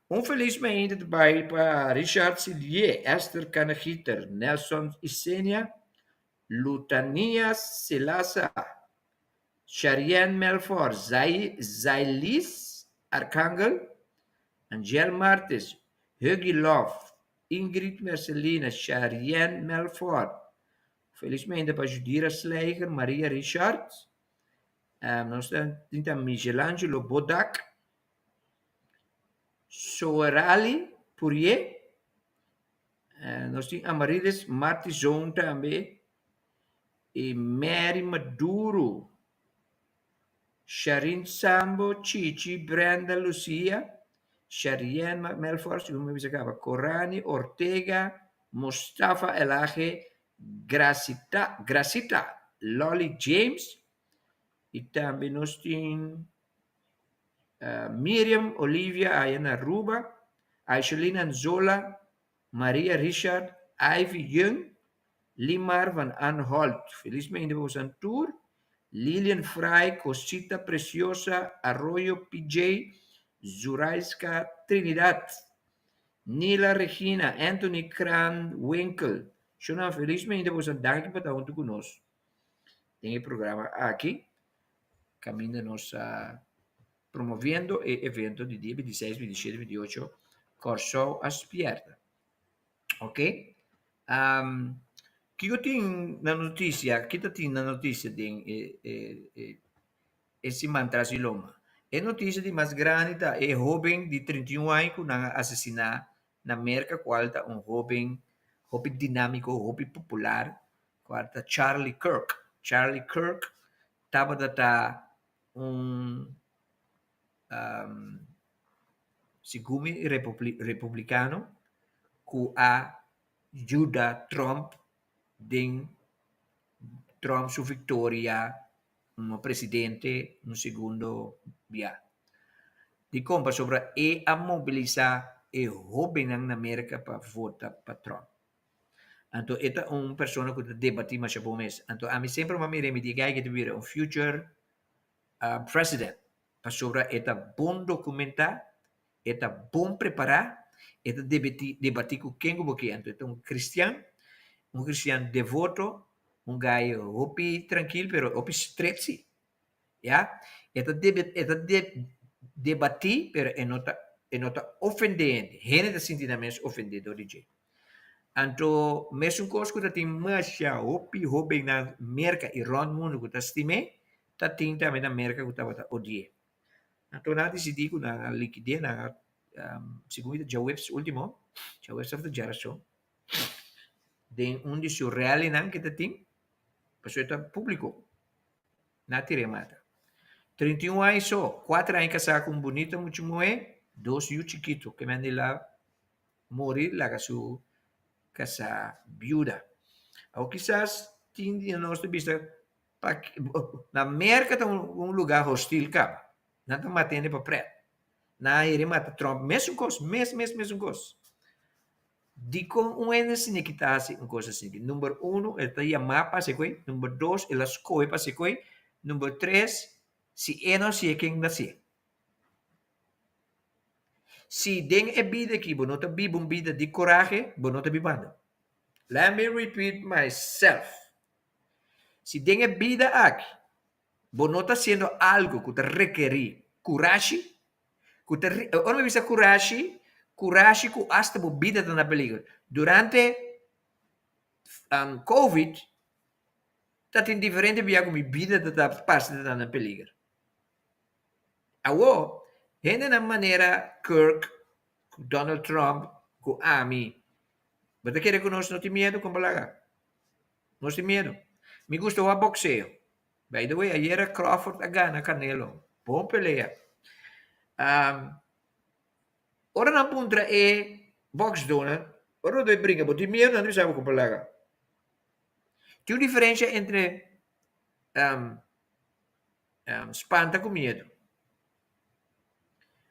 Un felis mainta ta bai pa Richard Silié, Esther Kanegieter, Nelson Isenia, Lutania Selasa, Sharienne Melfor, Zailis Arcangel, Angel Martes, Huggy Love, Ingrid Mercelina, Sharienne Melfor. Felizmente pa Judira Slijger, Maria Richard, nos tin ta Michelangelo Bodak, Soerali Pourier, nos tin Amarilis Martizon tambe, i Mary Maduro, Sharin Sambo, Chichi, Brenda Lucia, Sharienne Melfort, segun mi bisa kaba, Corani Ortega, Mustafa Elhage, Gracita, Gracita Lolly James, i tambe nos tin Miriam Olivia aya na Aruba, Aisheline Anzola, Maria Richard, Ivy Young, Limar van Anholt, felizmente pa boso tur, Lilian Fry, Cosita Preciosa, Arroyo PJ, Zuraiska Trinidad, Nila Regina, Anthony Kran Winkel. Shona felizmente pa boso danki pa ta huntu ku nos den e programa aki. Kaminda nos ta promoviendo e evento di dia 26, 27, 28 Kòrsou a Spièrta. Ok. Um, kiko tin na notisia? Kita tin na notisia den e, e, e, e siman tras di loma? E notisia di mas grandi ta e hóben di 31 aña ku nan a asesiná na Merka, kual ta un hóben hopi dinámiko, hopi popular, kual ta Charlie Kirk. Charlie Kirk tabata ta un um, segun mi republicano ku a yuda Trump den Trump su victoria como presidente un segundo bia. Dikon? Pasobra e a mobilisá e hóbennan na Merka pa vota pa Trump. Anto e ta un persona ku ta debatí masha bon mes. Anto ami semper m'a mira e mi di e guy ke ta bira un future president. Pasobra e ta bon dokumentá, e ta bon prepará, e ta debatí debatí ku ken ku bo ke. Anto e ta un kristian, un kristian devoto, un guy hopi trankil pero hopi stret si. Ya, e ta debe e ta de debatí pero e no ta e no ta ofendé hende. Hende ta sinti nan mes ofendé dor di dje. Anto mesun kos ku ta tin masha hopi hóben na Merka i rònt mundu ku ta stim'é, ta tin tambe na Merka ku tabata odi'é. Anto nan a disidí ku nan a likid'é, nan a segun mi ta djaweps último, djaweps òf ta djarason, den un di su rallynan ke ta tin, pasobra e ta públiko. Nan a tir'é mata. 31 aña so, kuater aña kasá ku un bunita mucha muhé, dos yu chikitu, ke men di la muri laga su kasá biuda. Awor kisas tin di nos ta bisa na Merka ta un lugá hostil kaba. Nan ta mata hende pa prèt. Nan a heri mata Trump mesun kos, mes mes mesun kos. Dikon un hende asina ki ta hasi un kos asina? Number uno, el ta yamá pa hasi koe. Number dos, el a skohe pa hasi koe. Number tres, si e no hasié, ken lo hasié? Si den e bida aki bo no ta biba un bida di korahe, bo no ta bibando. Let me repeat myself. Si den e bida aki bo no ta hasiendo algo ku ta rekerí kurashi, ku ta ora mi bisa kurashi, kurashi ku asta bo bida ta na peligro. Durante Covid ta tin diferente bia ku mi bida ta parse ta na peligro. Awor, hendenan manera Kirk, ku Donald Trump, ku ami, bo ta kere ku nos no tin miedu kon bo laga? Nos tin miedu. Mi gusta wak bokseo. By the way, ayera Crawford a gana Canelo. Bon pelea. Ora nan puntra e boksdónan, ora bo ta bai bringa, bo tin miedu? Nan ta bisa bo kon bo laga. Tin un diferensha entre spanta ku miedu.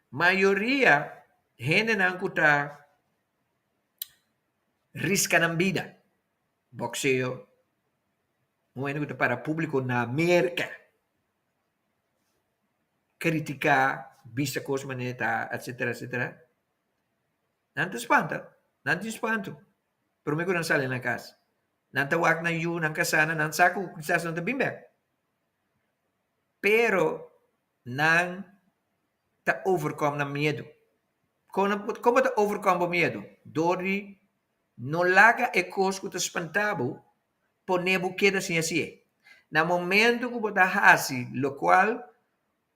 Mayoria hendenan ku ta riska nan bida, bokseo, un hende ku ta para públiko na Merka, kritiká, bisa kos manera ta, etsetera, etsetera, nan ta spanta, nan tin spantu promé ku nan sali na kas. Nan ta wak nan yu, nan kasá, nan sa ku kisas nan ta bin bèk. Pero nan ta overkom nan miedu. Kon nan por, kon bo ta overkom bo miedu? Dor di no laga e kos ku ta spanta bo pone bo keda sin hasié. Na momento ku bo ta hasi lokual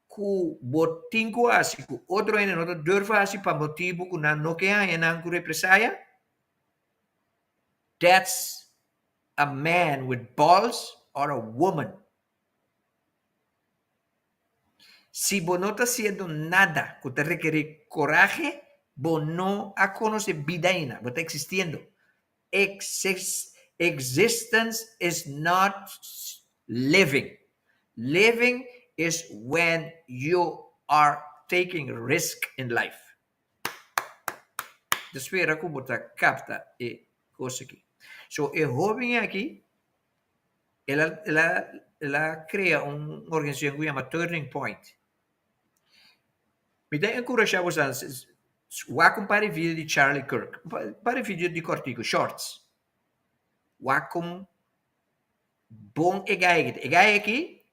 ku bo tin ku hasi ku otro hende no ta durf hasi pa motibu ku nan no ke haña nan ku represaya, that's a man with balls or a woman. Si bo no ta haciendo nada cu ta requeri corahe, bo no a conoce bida aina, bo ta existiendo. Existence is not living. Living is when you are taking risk in life. Ta spera cu bo ta capta e cos aki. So e hoben aki el a el a el a crea un organisacion cu yama Turning Point. Mi ta encurasha boso wak un par di video di Charlie Kirk, un par di video di cortico, shorts. Wak con bon e guy aki ta. E guy aki.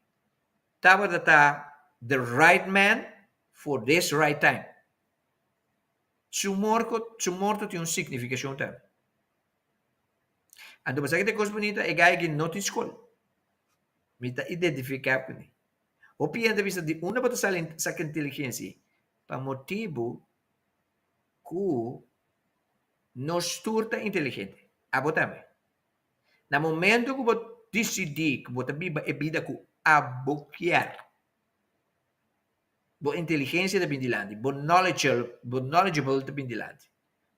tabata ta the right man for this right time. Su morko, su morto tin un signifikashon tambe. Anto bo sa ki ta e kos bunita? E gai aki no tin skol. Mi ta identifiká kuné. Hopi hende ta bisa di unda bo ta sali saka inteligensia? Pa motibu ku nos tur ta inteligente. Abo tambe. Na momento ku bo disidí ku bo ta biba e bida ku abo kier, bo inteligensia ta bin dilanti, bo knowledge, bo knowledgeable ta bin dilanti,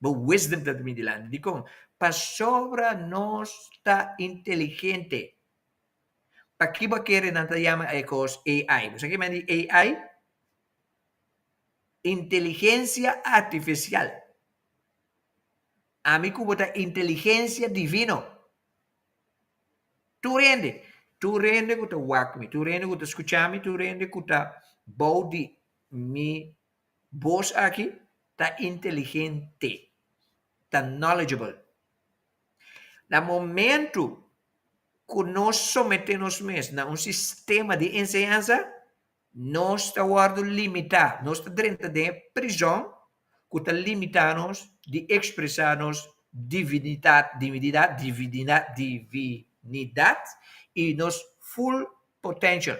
bo wisdom ta bin dilanti. Dikon? Pasobra nos ta inteligente. Paki bo a kere nan ta yama e kos AI? Bo sa ke men di AI? Inteligensia artifisial. Ami ku bo ta inteligensia divino. Tur hende, tur hende ku ta wak mi, tur hende ku ta skucha mi, tur hende ku ta bou di mi bos aki ta inteligente, ta knowledgeable. Na momentu ku nos someté nos mes na un sistema di enseñansa, nos ta wòrdu limitá, nos ta drenta den e prizòn ku ta limitá nos di ekspresá nos divinitat, divinidat, divinidat, divinidat i nos full potential.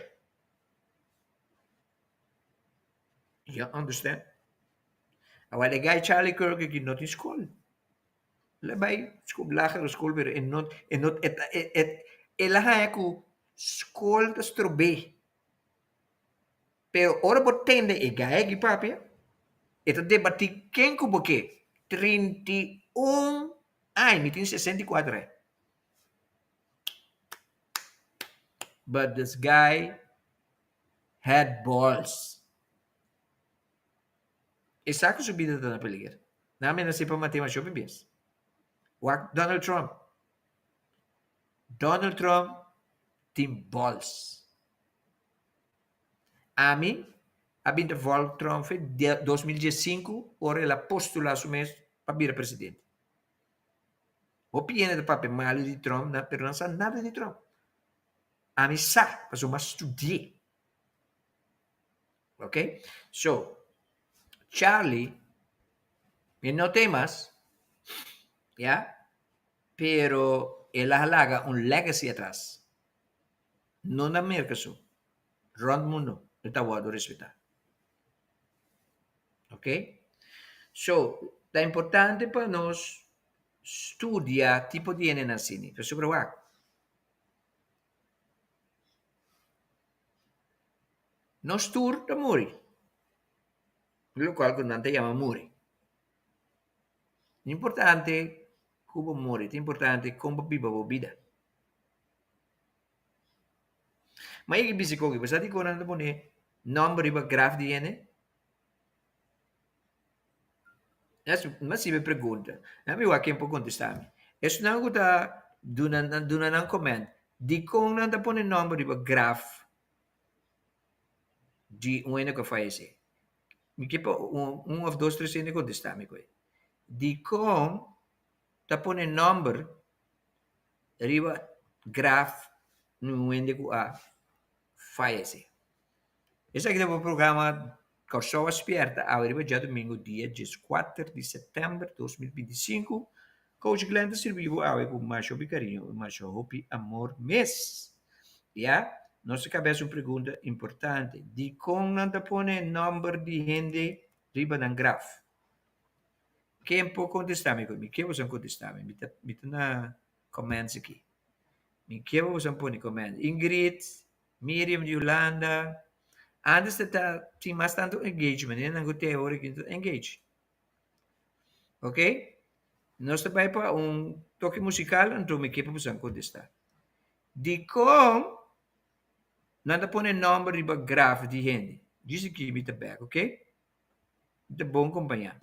You understand? Awor e guy Charlie Kirk aki no tin skol. El a bai skol, lagere skol, pero e no, e no, e ta, e, e, el a haña ku skol ta strob'é. Pero ora bo tende e gai aki papia, e ta debatí ken ku bo ke. 31 aña, mi tin 64 aña. But this guy had balls. E sa ku su bida ta na peliger. Nan a menas'é pa mat'é masha hopi bes. Wak Donald Trump. Donald Trump tin balls. Ami a bin ta volg Trump fe 2015 ora el a postula su mes pa bira presidente. Hopi hende ta papia malu di Trump na, pero nan sa nada di Trump. Ami sa, pasobra mi a studi'é. Ok? So, Charlie, mi no t'ei mas, ya, pero el a laga un legacy atras. No na Merca so, rond mundo e ta wordo respeta. Ok? So, ta importante pa nos studia tipo di hende nan asina. Pasobra wak, nos tur ta muri, locual cu nan ta yama muri. No importante cu bo muri, ta importante con bo biba bo bida. Ma e bisa koki, bo sa dikon nan ta pone nòmber riba graf di hende? Mi a sibi e pregunta, mi wak ken por kontestá mi. Esnan ku ta duna duna nan comment, dikon nan ta pone nòmber riba graf di un hende ku a fayesé? Mi ke pa un òf dos tres hende kontestá mi ku e. Dikon ta pone nòmber riba graf di un hende ku a fayesé. Esaki ta bo programa Kòrsou a Spièrta awe riba djadumingu dia dieskuater di sèptèmber 2025. Coach Glenn ta sirbi bo awe ku masha hopi kariño i masha hopi amor mes. Ya, nos ta kaba hasi un pregunta importante, dikon nan ta pone nòmber di hende riba nan graf? Ken por contesta mi? Mi ke boso contesta mi. Mi ta, mi ta na comments aki. Mi ke boso pone comments. Ingrid, Miriam di Hulanda. Antes ta ta tin mas tanto engagement. Nan ku te ora ki ta engage. Ok? Nos ta bai pa un toke musical anto mi ke pa boso contesta. Dikon nan ta pone nomber riba graf di hende? Djis aki mi ta bek, ok? Ta bon kompañá.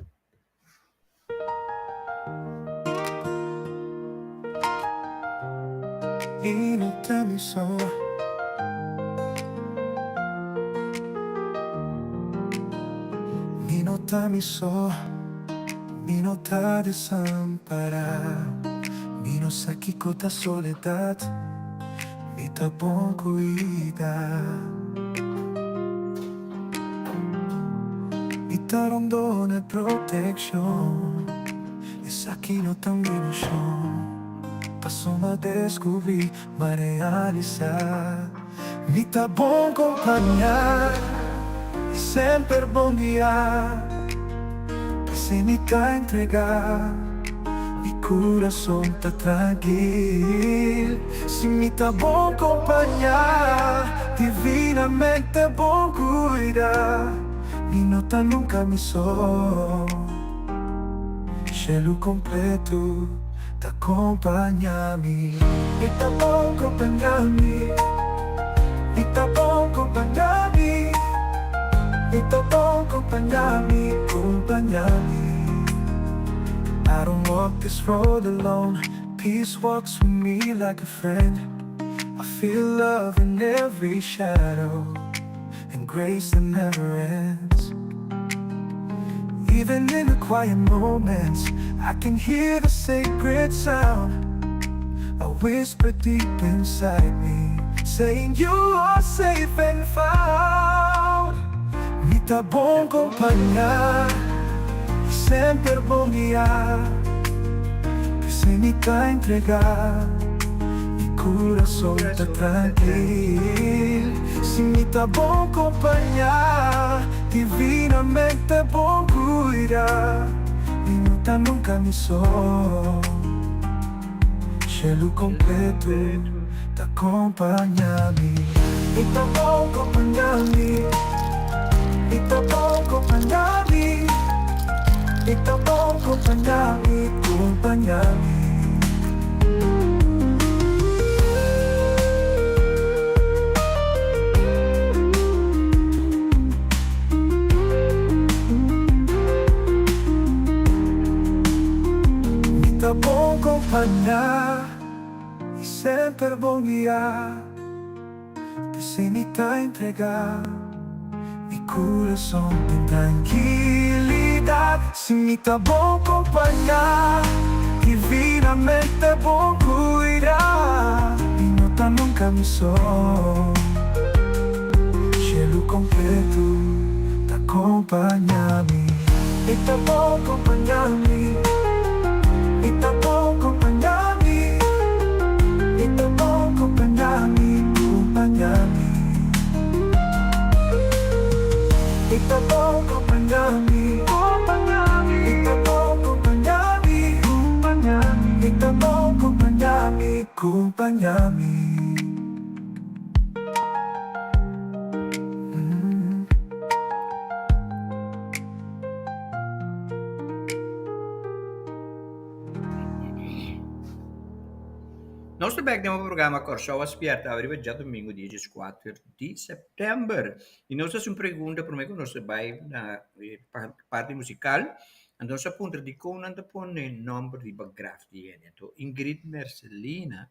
I no ta mi so. Mi no ta mi so. Mi no ta desampará. Mi no sa kiko ta soledat. Mi ta bon kuidá. ta rondona e protekshon. Esaki no ta un ilushon. Paso m'a deskubrí, m'a realisá. Mi ta bon kompañá i semper bon guiá. P'esei mi ta entregá, mi kurason ta trankil. Si mi ta bon kompañá, divinamente bon kuidá, mi no ta nunka mi so. Shelu kompletu ta kompañá mi. Mi ta bon kompañá mi. Mi ta bon kompañá mi. Mi ta bon kompañá mi, kompañá mi. I don't walk this road alone. Peace walks with me like a friend. I feel love in every shadow and grace that never ends. Even in the quiet moments, I can hear the sacred sound. A whisper deep inside me, saying you are safe and found. Mi ta bon kompañá, i semper bon guiá. P'esei mi ta entregá, mi kurason ta trankil. Si mi ta bon kompañá, divinamente bon kuidá, mi no ta nunka mi so. Shelu kompletu ta kompañá mi. Mi ta bon kompañá mi. Mi ta bon kompañá mi. Mi ta bon kompañá mi, kompañá mi. Mi ta bon kompañá i semper bon guiá, P'esei mi ta entregá mi kurason den trankilidat. Si mi ta bon kompañá, divinamente bon kuidá, Mi no ta nunka mi so. Shelu kompletu ta kompañá mi. Mi ta bon kompañá mi. Mi ta bon kompañá mi. Mi ta bon kompañá mi, kompañá mi. Mi ta bon kompañá mi. Mi ta bon kompañá mi. Mi ta bon kompañá mi, kompañá mi. Nos ta bek den un programa Kòrsou a Spièrta awe riba djadumingu dia dieskuater di sèptèmber. I nos ta hasi un pregunta promé ku nos ta bai na e parti musikal. Anto nos a puntra dikon nan ta pone nòmber riba graf di hende. Anto Ingrid Mercelina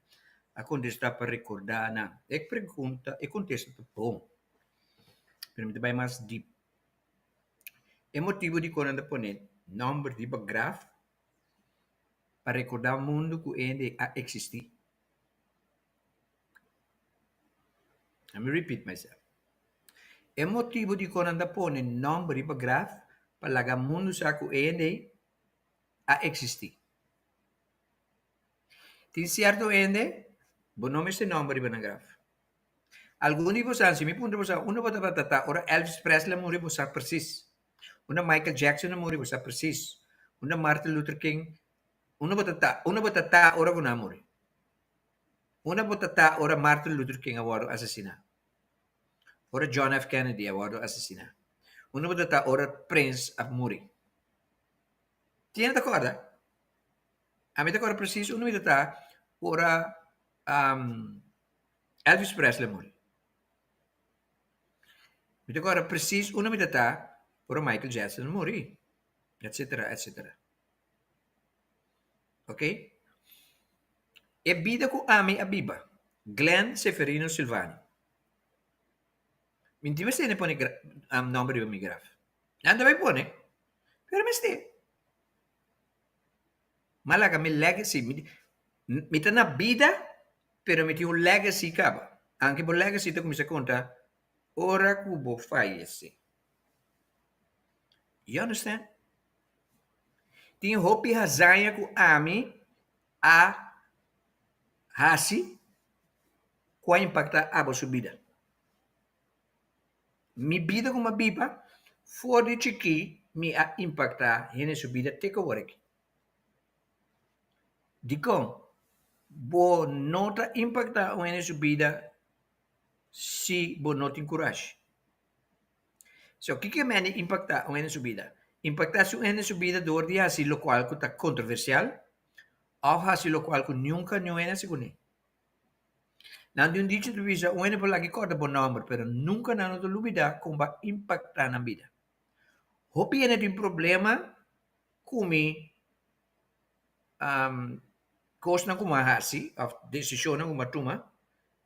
a kontestá pa rekordá nan. E pregunta, e kontesta ta bon, pero mi ta bai mas dip. E motibu dikon nan ta pone nòmber riba graf pa rekordá mundu ku hende a eksistí. Let me repeat myself. E motibu dikon nan ta pone nòmber riba graf pa laga mundu sa ku hende a eksistí. Tin sierto hende, bo no mester nomber riba nan graf. Algun di bosan, si mi puntra bosan, unda bo tabata ta ora Elvis Presley a muri, bo sa presis. Unda Michael Jackson a muri, bo sa presis. Unda Martin Luther King, unda bo ta ta, unda bo ta ta ora ku nan a muri? Unda bo ta ta ora Martin Luther King a wòrdu asesiná? Ora John F. Kennedy a wòrdu asesiná? Unda bo ta ta ora Prince a muri? Tin hende ta kòrda? Ami ta kòrda presis unda mi ta ta ora Elvis Presley a muri. Mi ta kòrda presis unda mi ta ta ora Michael Jackson a muri, etsetera, etsetera. Ok. E bida ku ami a biba, Glenn Seferino Silvani. Mi no tin mester pone nòmber riba mi graf. Nan ta bai pone, pero mester. M'a laga mi legacy. Mi mi ta na bida, pero mi tin un legacy kaba. Anke bo legacy ta kuminsá konta ora ku bo fayesé. You understand? Tin hopi hazaña ku ami a hasi ku a impaktá abo su bida. Mi bida ku mi a biba for di chikí mi a impaktá hende su bida te ku awor aki. Dikon bo no ta impaktá un hende su bida si bo no tin kurashi? So, kiko e mende impaktá un hende su bida? Impaktá su hende su bida dor di hasi lokual ku ta kontroversial òf hasi lokual ku nunka niun hende a hasi kuné. Nan tin un dicho ta bisa, un hende por laga kòrda bo nòmber, pero nunka nan no ta lubidá kon bo a impaktá nan bida. Hopi hende tin problema ku mi kosnan ku mi a hasi òf desishonnan ku mi a tuma,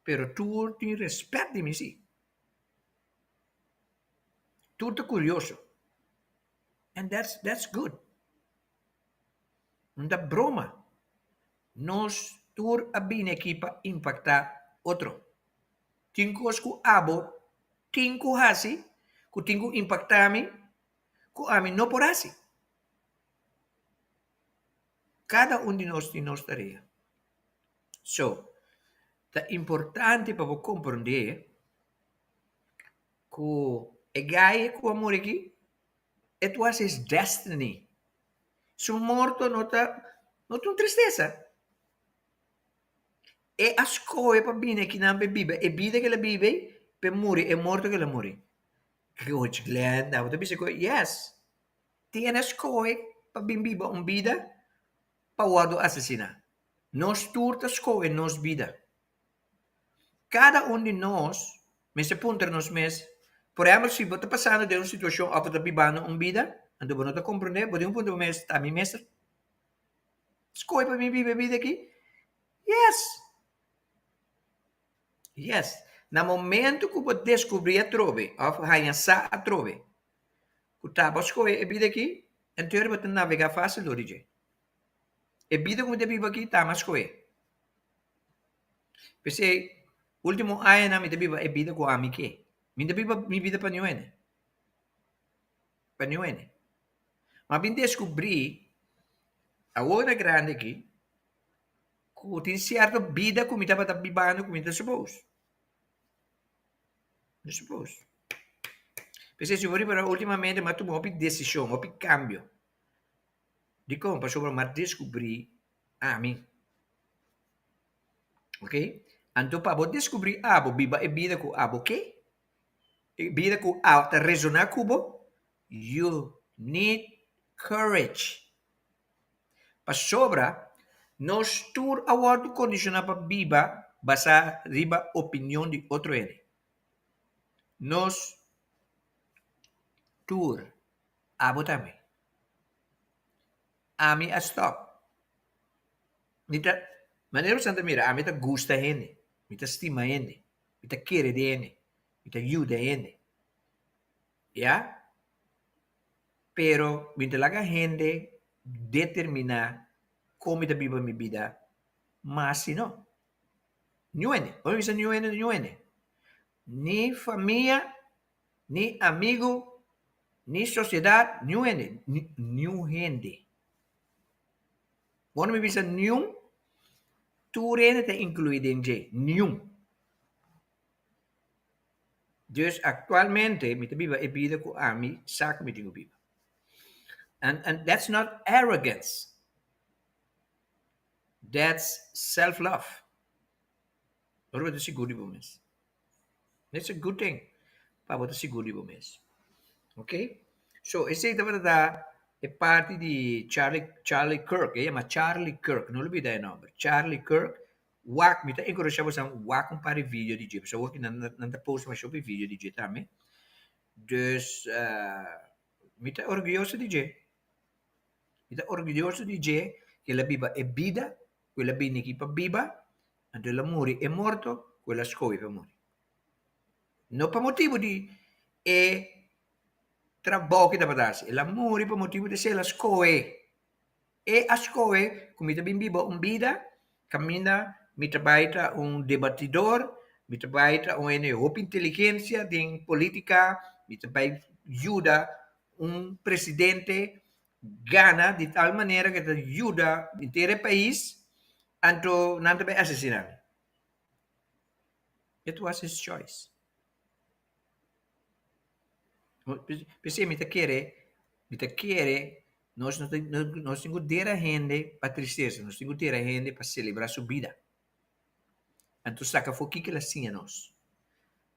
pero tur tin rèspèt di mi si. Tur ta kurioso. And that's that's good. No ta broma. Nos tur a bini aki pa impaktá otro. Tin kos ku abo tin ku hasi ku tin ku impaktá mi ku ami no por hasi. Kada un di nos tin nos tarea. So, ta importante pa bo komprondé ku e gai ku a muri aki, it was his destiny. Su morto no ta no ta un tristesa. E a skohe pa bini akinan pa e biba e bida ku el a biba ei, pa e muri e morto ku el a muri. Coach Glenn, abo ta bisa ku yes, tin a skohe pa bin biba un bida pa wòrdu asesiná. Nos tur ta skohe nos bida. Kada un di nos mester puntra nos mes, por ehèmpel, si bo ta pasando den un situashon òf bo ta bibando un bida, anto bo no ta komprondé, bo tin ku puntra bo mes, ta mi mester skohe pa mi biba e bida aki? Yes! Yes! Na momento ku bo deskubrí atrobe òf haña sa atrobe ku ta bo skohe e bida aki, entonces bo ta navegá fásil dor di dje. E bida ku mi ta biba aki ta mi a skohe. P'esei, último añanan mi ta biba e bida ku ami ke. Mi ta biba mi bida pa niun hende. Pa niun hende. Ma bin deskubrí awor na grandi aki ku tin sierto bida ku mi tabata bibando ku mi ta suppose. No suppose. P'esei si bo ripará últimamente mi a tuma hopi desishon, hopi kambio. Dikon? Pasobra mi a deskubrí ami. Ok? Anto pa bo deskubrí abo, biba e bida ku abo ke, e bida ku a ta resoná ku bo, you need courage. Pasobra nos tur a wòrdu kondishoná pa biba basá riba opinion di otro hende. Nos tur, abo tambe. Ami a stop. Mi ta, manera boso ta mira, ami ta gusta hende, mi ta stima hende, mi ta kere den hende, mi ta yuda hende. Ya? Pero mi ta laga hende determiná kon mi ta biba mi bida mas si no. Niun hende. Ora mi bisa niun hende, niun hende. Ni famia, ni amigu, ni sosiedat, niun hende, niun hende. Ora mi bisa niun, tur hende ta inkluí den dje, niun. Dus aktualmente mi ta biba e bida ku ami sa ku mi tin ku biba. And and that's not arrogance, that's self love. Ora bo ta sigur di bo mes. It's a good thing pa bo ta sigur di bo mes. Ok? So esei tabata ta e parti di Charlie Charlie Kirk. E yama Charlie Kirk, no lubida e nomber. Charlie Kirk. Wak, mi ta enkurashá boso wak un par di video di dje, pasobra awor nan nan ta post masha hopi video di dje tambe. Dus mi ta orguyoso di dje. Mi ta orguyoso di dje ku el a biba e bida ku el a bini aki pa biba. Anto el a muri e morto ku el a skohe pa muri. No pa motibu di e trabou ku e tabata hasi, el a muri pa motibu di esei el a skohe. E a skohe ku mi ta bin biba un bida kaminda mi ta bai ta un debatidor, mi ta bai ta un hende hopi inteligensia den politika, mi ta bai yuda. Un presidente gana di tal manera ku e ta yuda henter e pais, anto nan ta bai asesiná. It was his choice. P'esei mi ta kere, mi ta kere nos no nos tin ku dera hende pa tristesa, nos tin ku dera hende pa selebrá su bida. Anto saka afó kiko el a siña nos.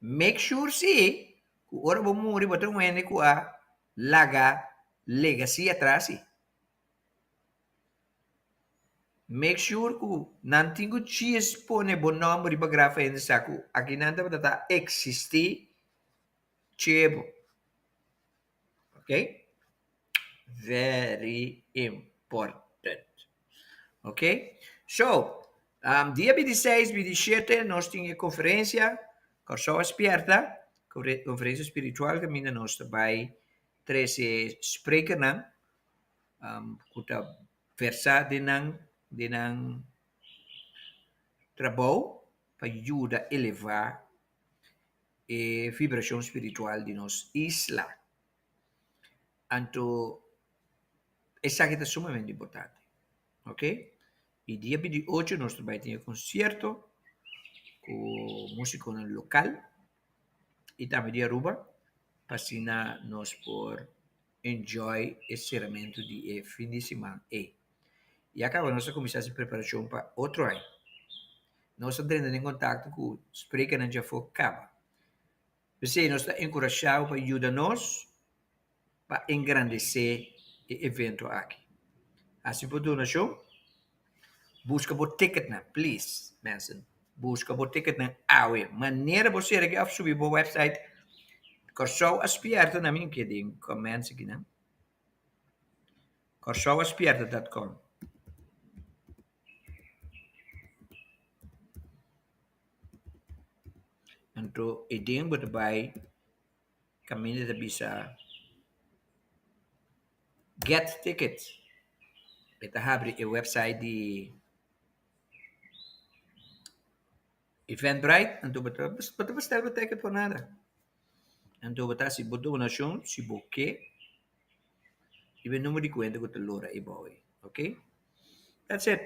Make sure si ku ora bo muri bo ta un hende ku a laga legacy atras si. Make sure ku nan tin ku djis pone bo nòmber riba graf pa hende sa ku akinan tabata ta eksistí chebo. Ok? Very important. Ok? So, um, dia 26, 27 nos tin e konferensia Kòrsou a Spièrta, konferensia spiritual kaminda nos ta bai trese sprekernan um, ku ta versá den nan den nan trabou pa yuda elevá e vibrashon spiritual di nos isla. Anto esaki ta sumamente importante, ok? I dia 28 nos ta bai tin e konsierto ku músikonan lokal i tambe di Aruba pa asina nos por enjoy e seramentu di e fin di siman ei. Ya kaba nos a kuminsá hasi preparashon pa otro aña. Nos a drenta den kontakto ku sprekernan djafó kaba. P'esei nos ta enkurashá bo pa yuda nos pa engrandesé e evento aki. Hasi bo donashon, buska bo ticketnan, please mensen, buska bo ticketnan awe. Manera bo sera aki òf subi bo website Kòrsou a Spierta, na mi ke den comments akinan, kòrsouaspierta dot com. Anto e den bo ta bai kaminda ta bisa get tickets. E ta habri e website di Eventbrite anto bo ta bo ta bestel bo ticket por nada. Anto bo ta hasi bo donashon si bo ke riba e number di kuenta ku ta lora ebou ei, ok. That's it.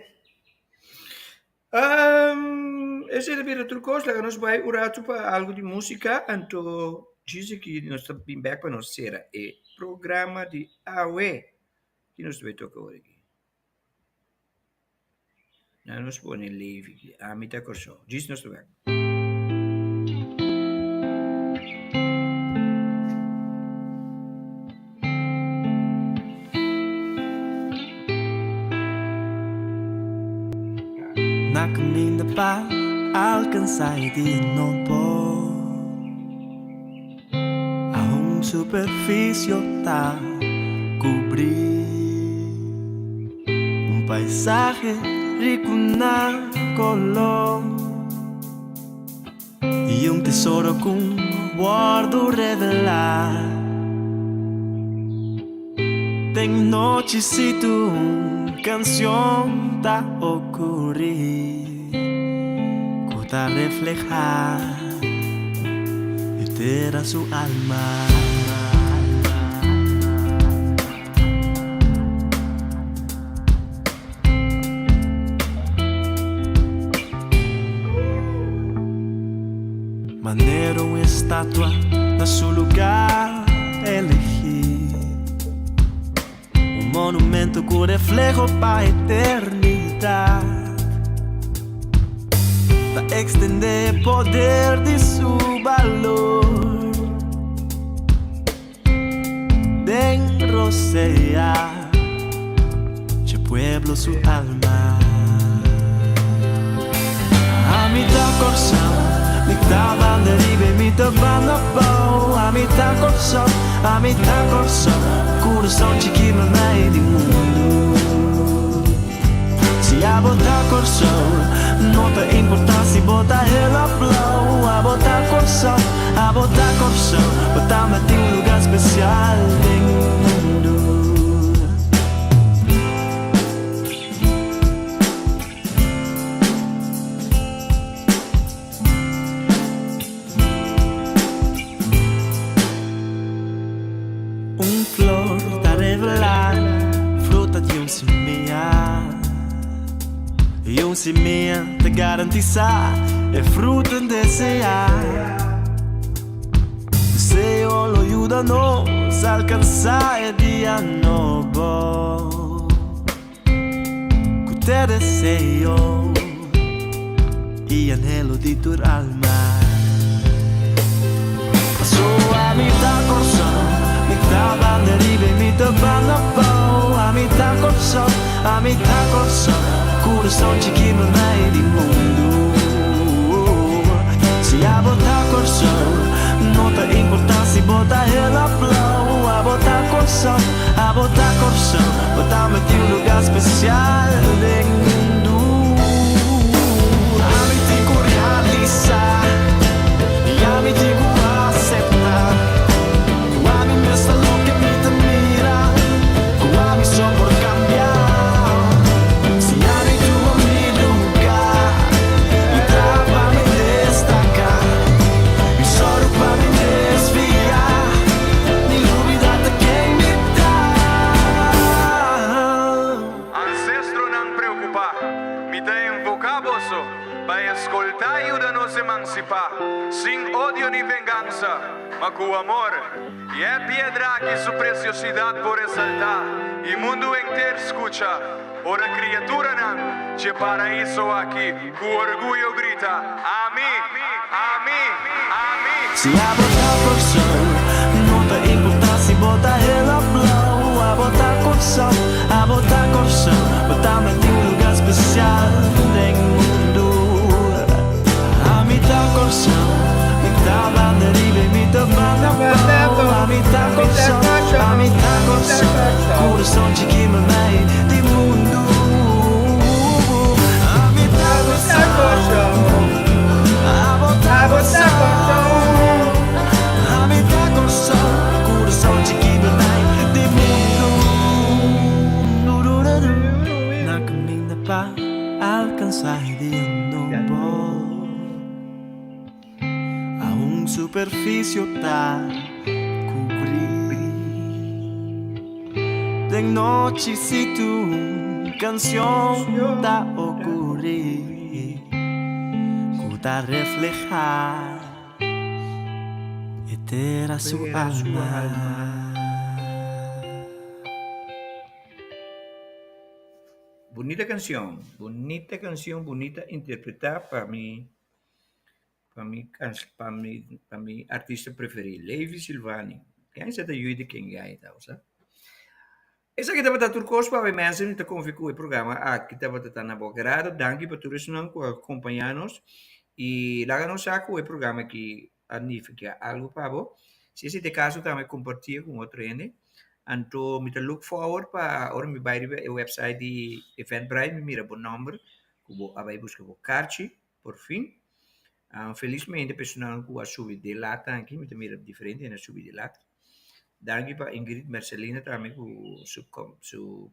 Esei ta bira tur kos, laga nos bai un ratu pa algu di músika, anto djis aki nos ta bin bèk pa nos sera e programa di awe. Ki nos ta bai toka ora aki? Laga nos pone Levi aki, Ami ta Kòrsou. Djis nos ta bèk. Na kaminda pa alkansá e dia nobo Aun superfisio ta kubrí Un paisahe riku na koló I un tesoro ku wòrdu revelá. Den nochi si tu un kanshon ta okurí ku ta reflehá e tera su alma. Manera un estatua na su lugar elegí, un monumento ku refleho pa eternidat, ta ekstendé e poder di su balor. Den rosea dje pueblo su alma. Ami ta Kòrsou, mi ta banda riba i mi ta banda abou. Ami ta Kòrsou, ami ta Kòrsou, kurason chikí mamai di mundu. Si abo ta Kòrsou, no ta importá si bo ta hel òf blou. Abo ta Kòrsou, abo ta Kòrsou, bo tambe tin un lugá spesial den mundu. Un flor. simia ta garantisá e fruta deseá. Deseo lo yuda nos alkansá e dia nobo. Ku te deseo i anhelo di tur alma. Paso ami ta Kòrsou, mi ta banda riba i mi ta banda abou. Ami ta Kòrsou, ami ta Kòrsou, kurason chikí mamai di mundu. Si abo ta Kòrsou, no ta importá si bo ta hel òf blou. Abo ta Kòrsou, abo ta Kòrsou, bo ta meti un lugá spesial den mundu. Ami tin ku realisá i ami tin ku aseptá ku ami mes ta loke mi ta mira, ku ami so por kambia. Si ami tuma mi lugá i traha pa mi destaká, mi sòru pa mi desviá, ni lubidá ta ken mi ta. Ancestronan preocupá, mi ta invoká boso pa escoltá i yuda nos emancipá, sin odio ni vengansa, ma cu amor. I e piedra aki su preciosidad por resaltá, i mundu henter scucha, ora criaturanan dje paraíso aki cu orguyo grita, Ami! Ami! Ami! Si abo ta Kòrsou, no ta importá si bo ta hel òf blou. Abo ta Kòrsou, abo ta Kòrsou, bo tambe tin un lugá spesial den mundu. Ami ta Kòrsou, mi ta banda riba i mi ta banda abou. Ami ta Kòrsou, ami ta Kòrsou, kurason chikí mamai di mundu. Ami ta Kòrsou, abo ta Kòrsou. Ami ta Kòrsou, kurason chikí mamai di mundu. Na kaminda pa alkansá e dia nobo. Aun superfisio ta kubrí. Den nochi si tu kanshon ta okurí ku ta reflehá e tera su alma. Bunita canción, bunita canción, bunita interpreta pa mi pa mi pa mi pa mi artista preferi, Levi Silvani. Ken sa ta yui di ken guy ta, sa? Esaki tabata tur kos pa awe mensen, mi ta konfia ku e programa aki tabata ta na bo agrado. Danki pa tur esnan ku a kompañá nos i laga nos sa ku e programa aki a nifiká algu pa bo. Si esei ta e kaso tambe kompartié ku un otro hende. Anto mi ta look forward pa ora mi bai riba e website di Eventbrite mi mira bo nòmber ku bo a bai buska bo karchi por fin. Felismente personanan ku a subi den lat aki, mi ta mira diferente hende a subi den lat. Danki pa Ingrid Mercelina tambe ku su su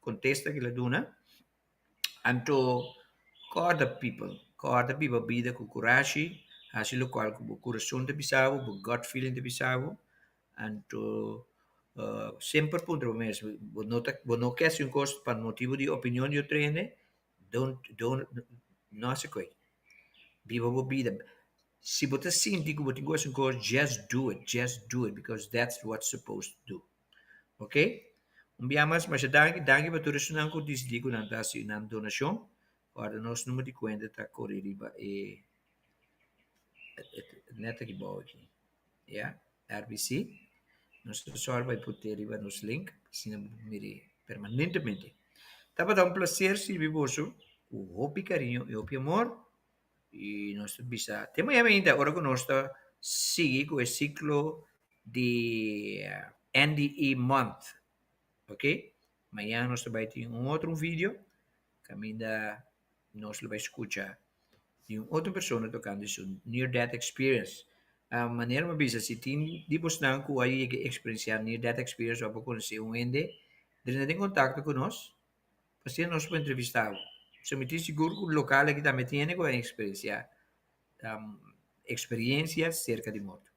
kontesta ku el a duna. Anto kòrda people, kòrda biba bida ku kurashi, hasi lokual ku bo kurason ta bisa bo, bo gut feeling ta bisa bo. Anto semper puntra bo mes, bo no ta bo no ke hasi un kos pa motibu di opinion di otro hende, don't don't no hasi koe. Biba bo bida. Si bo ta sinti ku bo tin ku hasi un kos, just do it, just do it, because that's what supposed to do. Ok? Un bia mas, masha danki. Danki pa tur esunnan ku disidí ku nan ta hasi nan donashon. Guarda nos numero di kuenta ta kore riba e net aki bou aki. Ya, RBC. Nos ta sòru pa e put'é riba nos link, asina bo por mir'é permanentemente. Tabata un plaser sirbi boso ku hopi kariño i hopi amor. I nos ta bisa te mañana mainta ora ku nos ta sigui ku e siklo di NDE Month. Ok, mañana nos ta bai tin un otro video kaminda nos lo bai skucha di un otro persona tokante su near death experience. Manera mi a bisa si tin di bosnan ku a yega eksperensiá near death experience òf a konosé un hende, drenta den kontakto ku nos Pasobra nos por entrevistá bo. So mi tin sigur ku lokal aki tambe tin hende ku a eksperensiá eksperiencia serka di morto.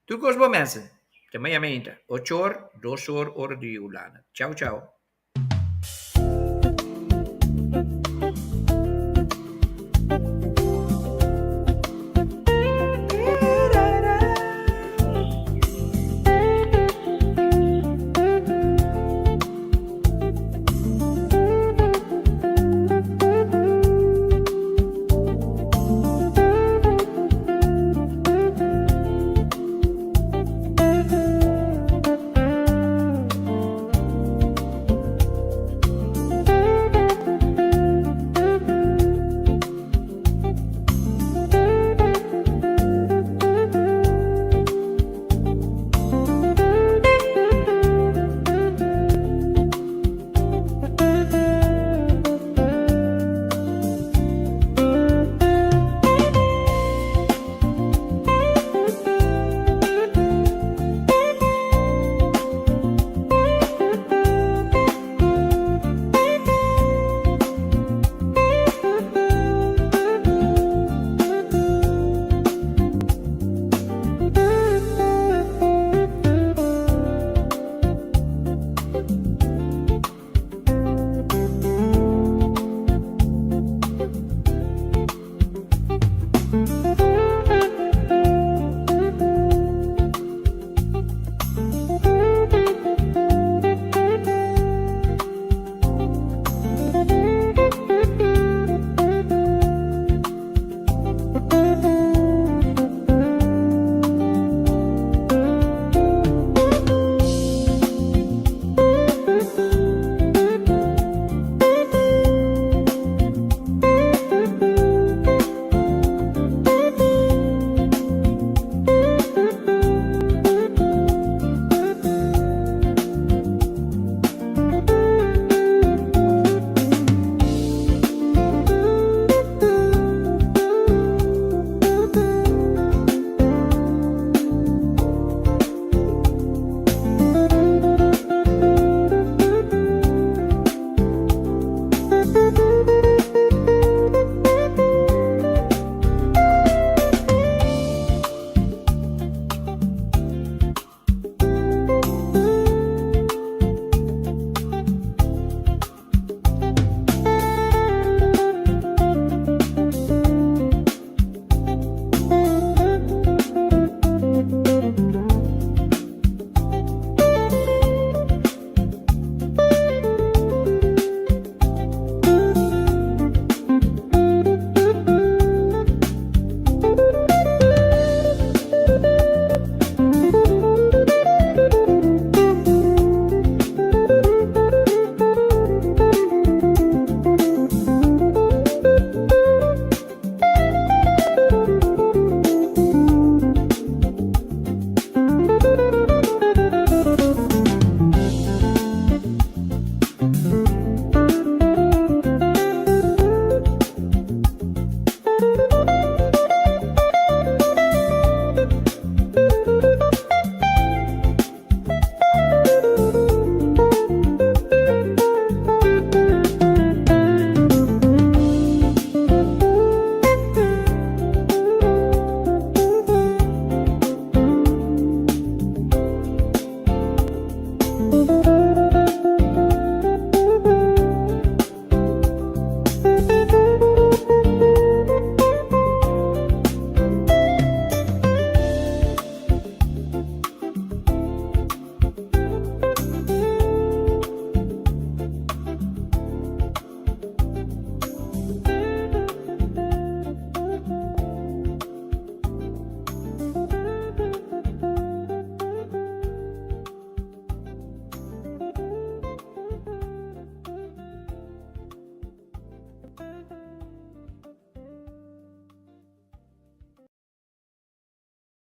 Tur kos bo mensen. Te maña meinta. Ocho or, dos or, ora di Hulanda. Chau chau.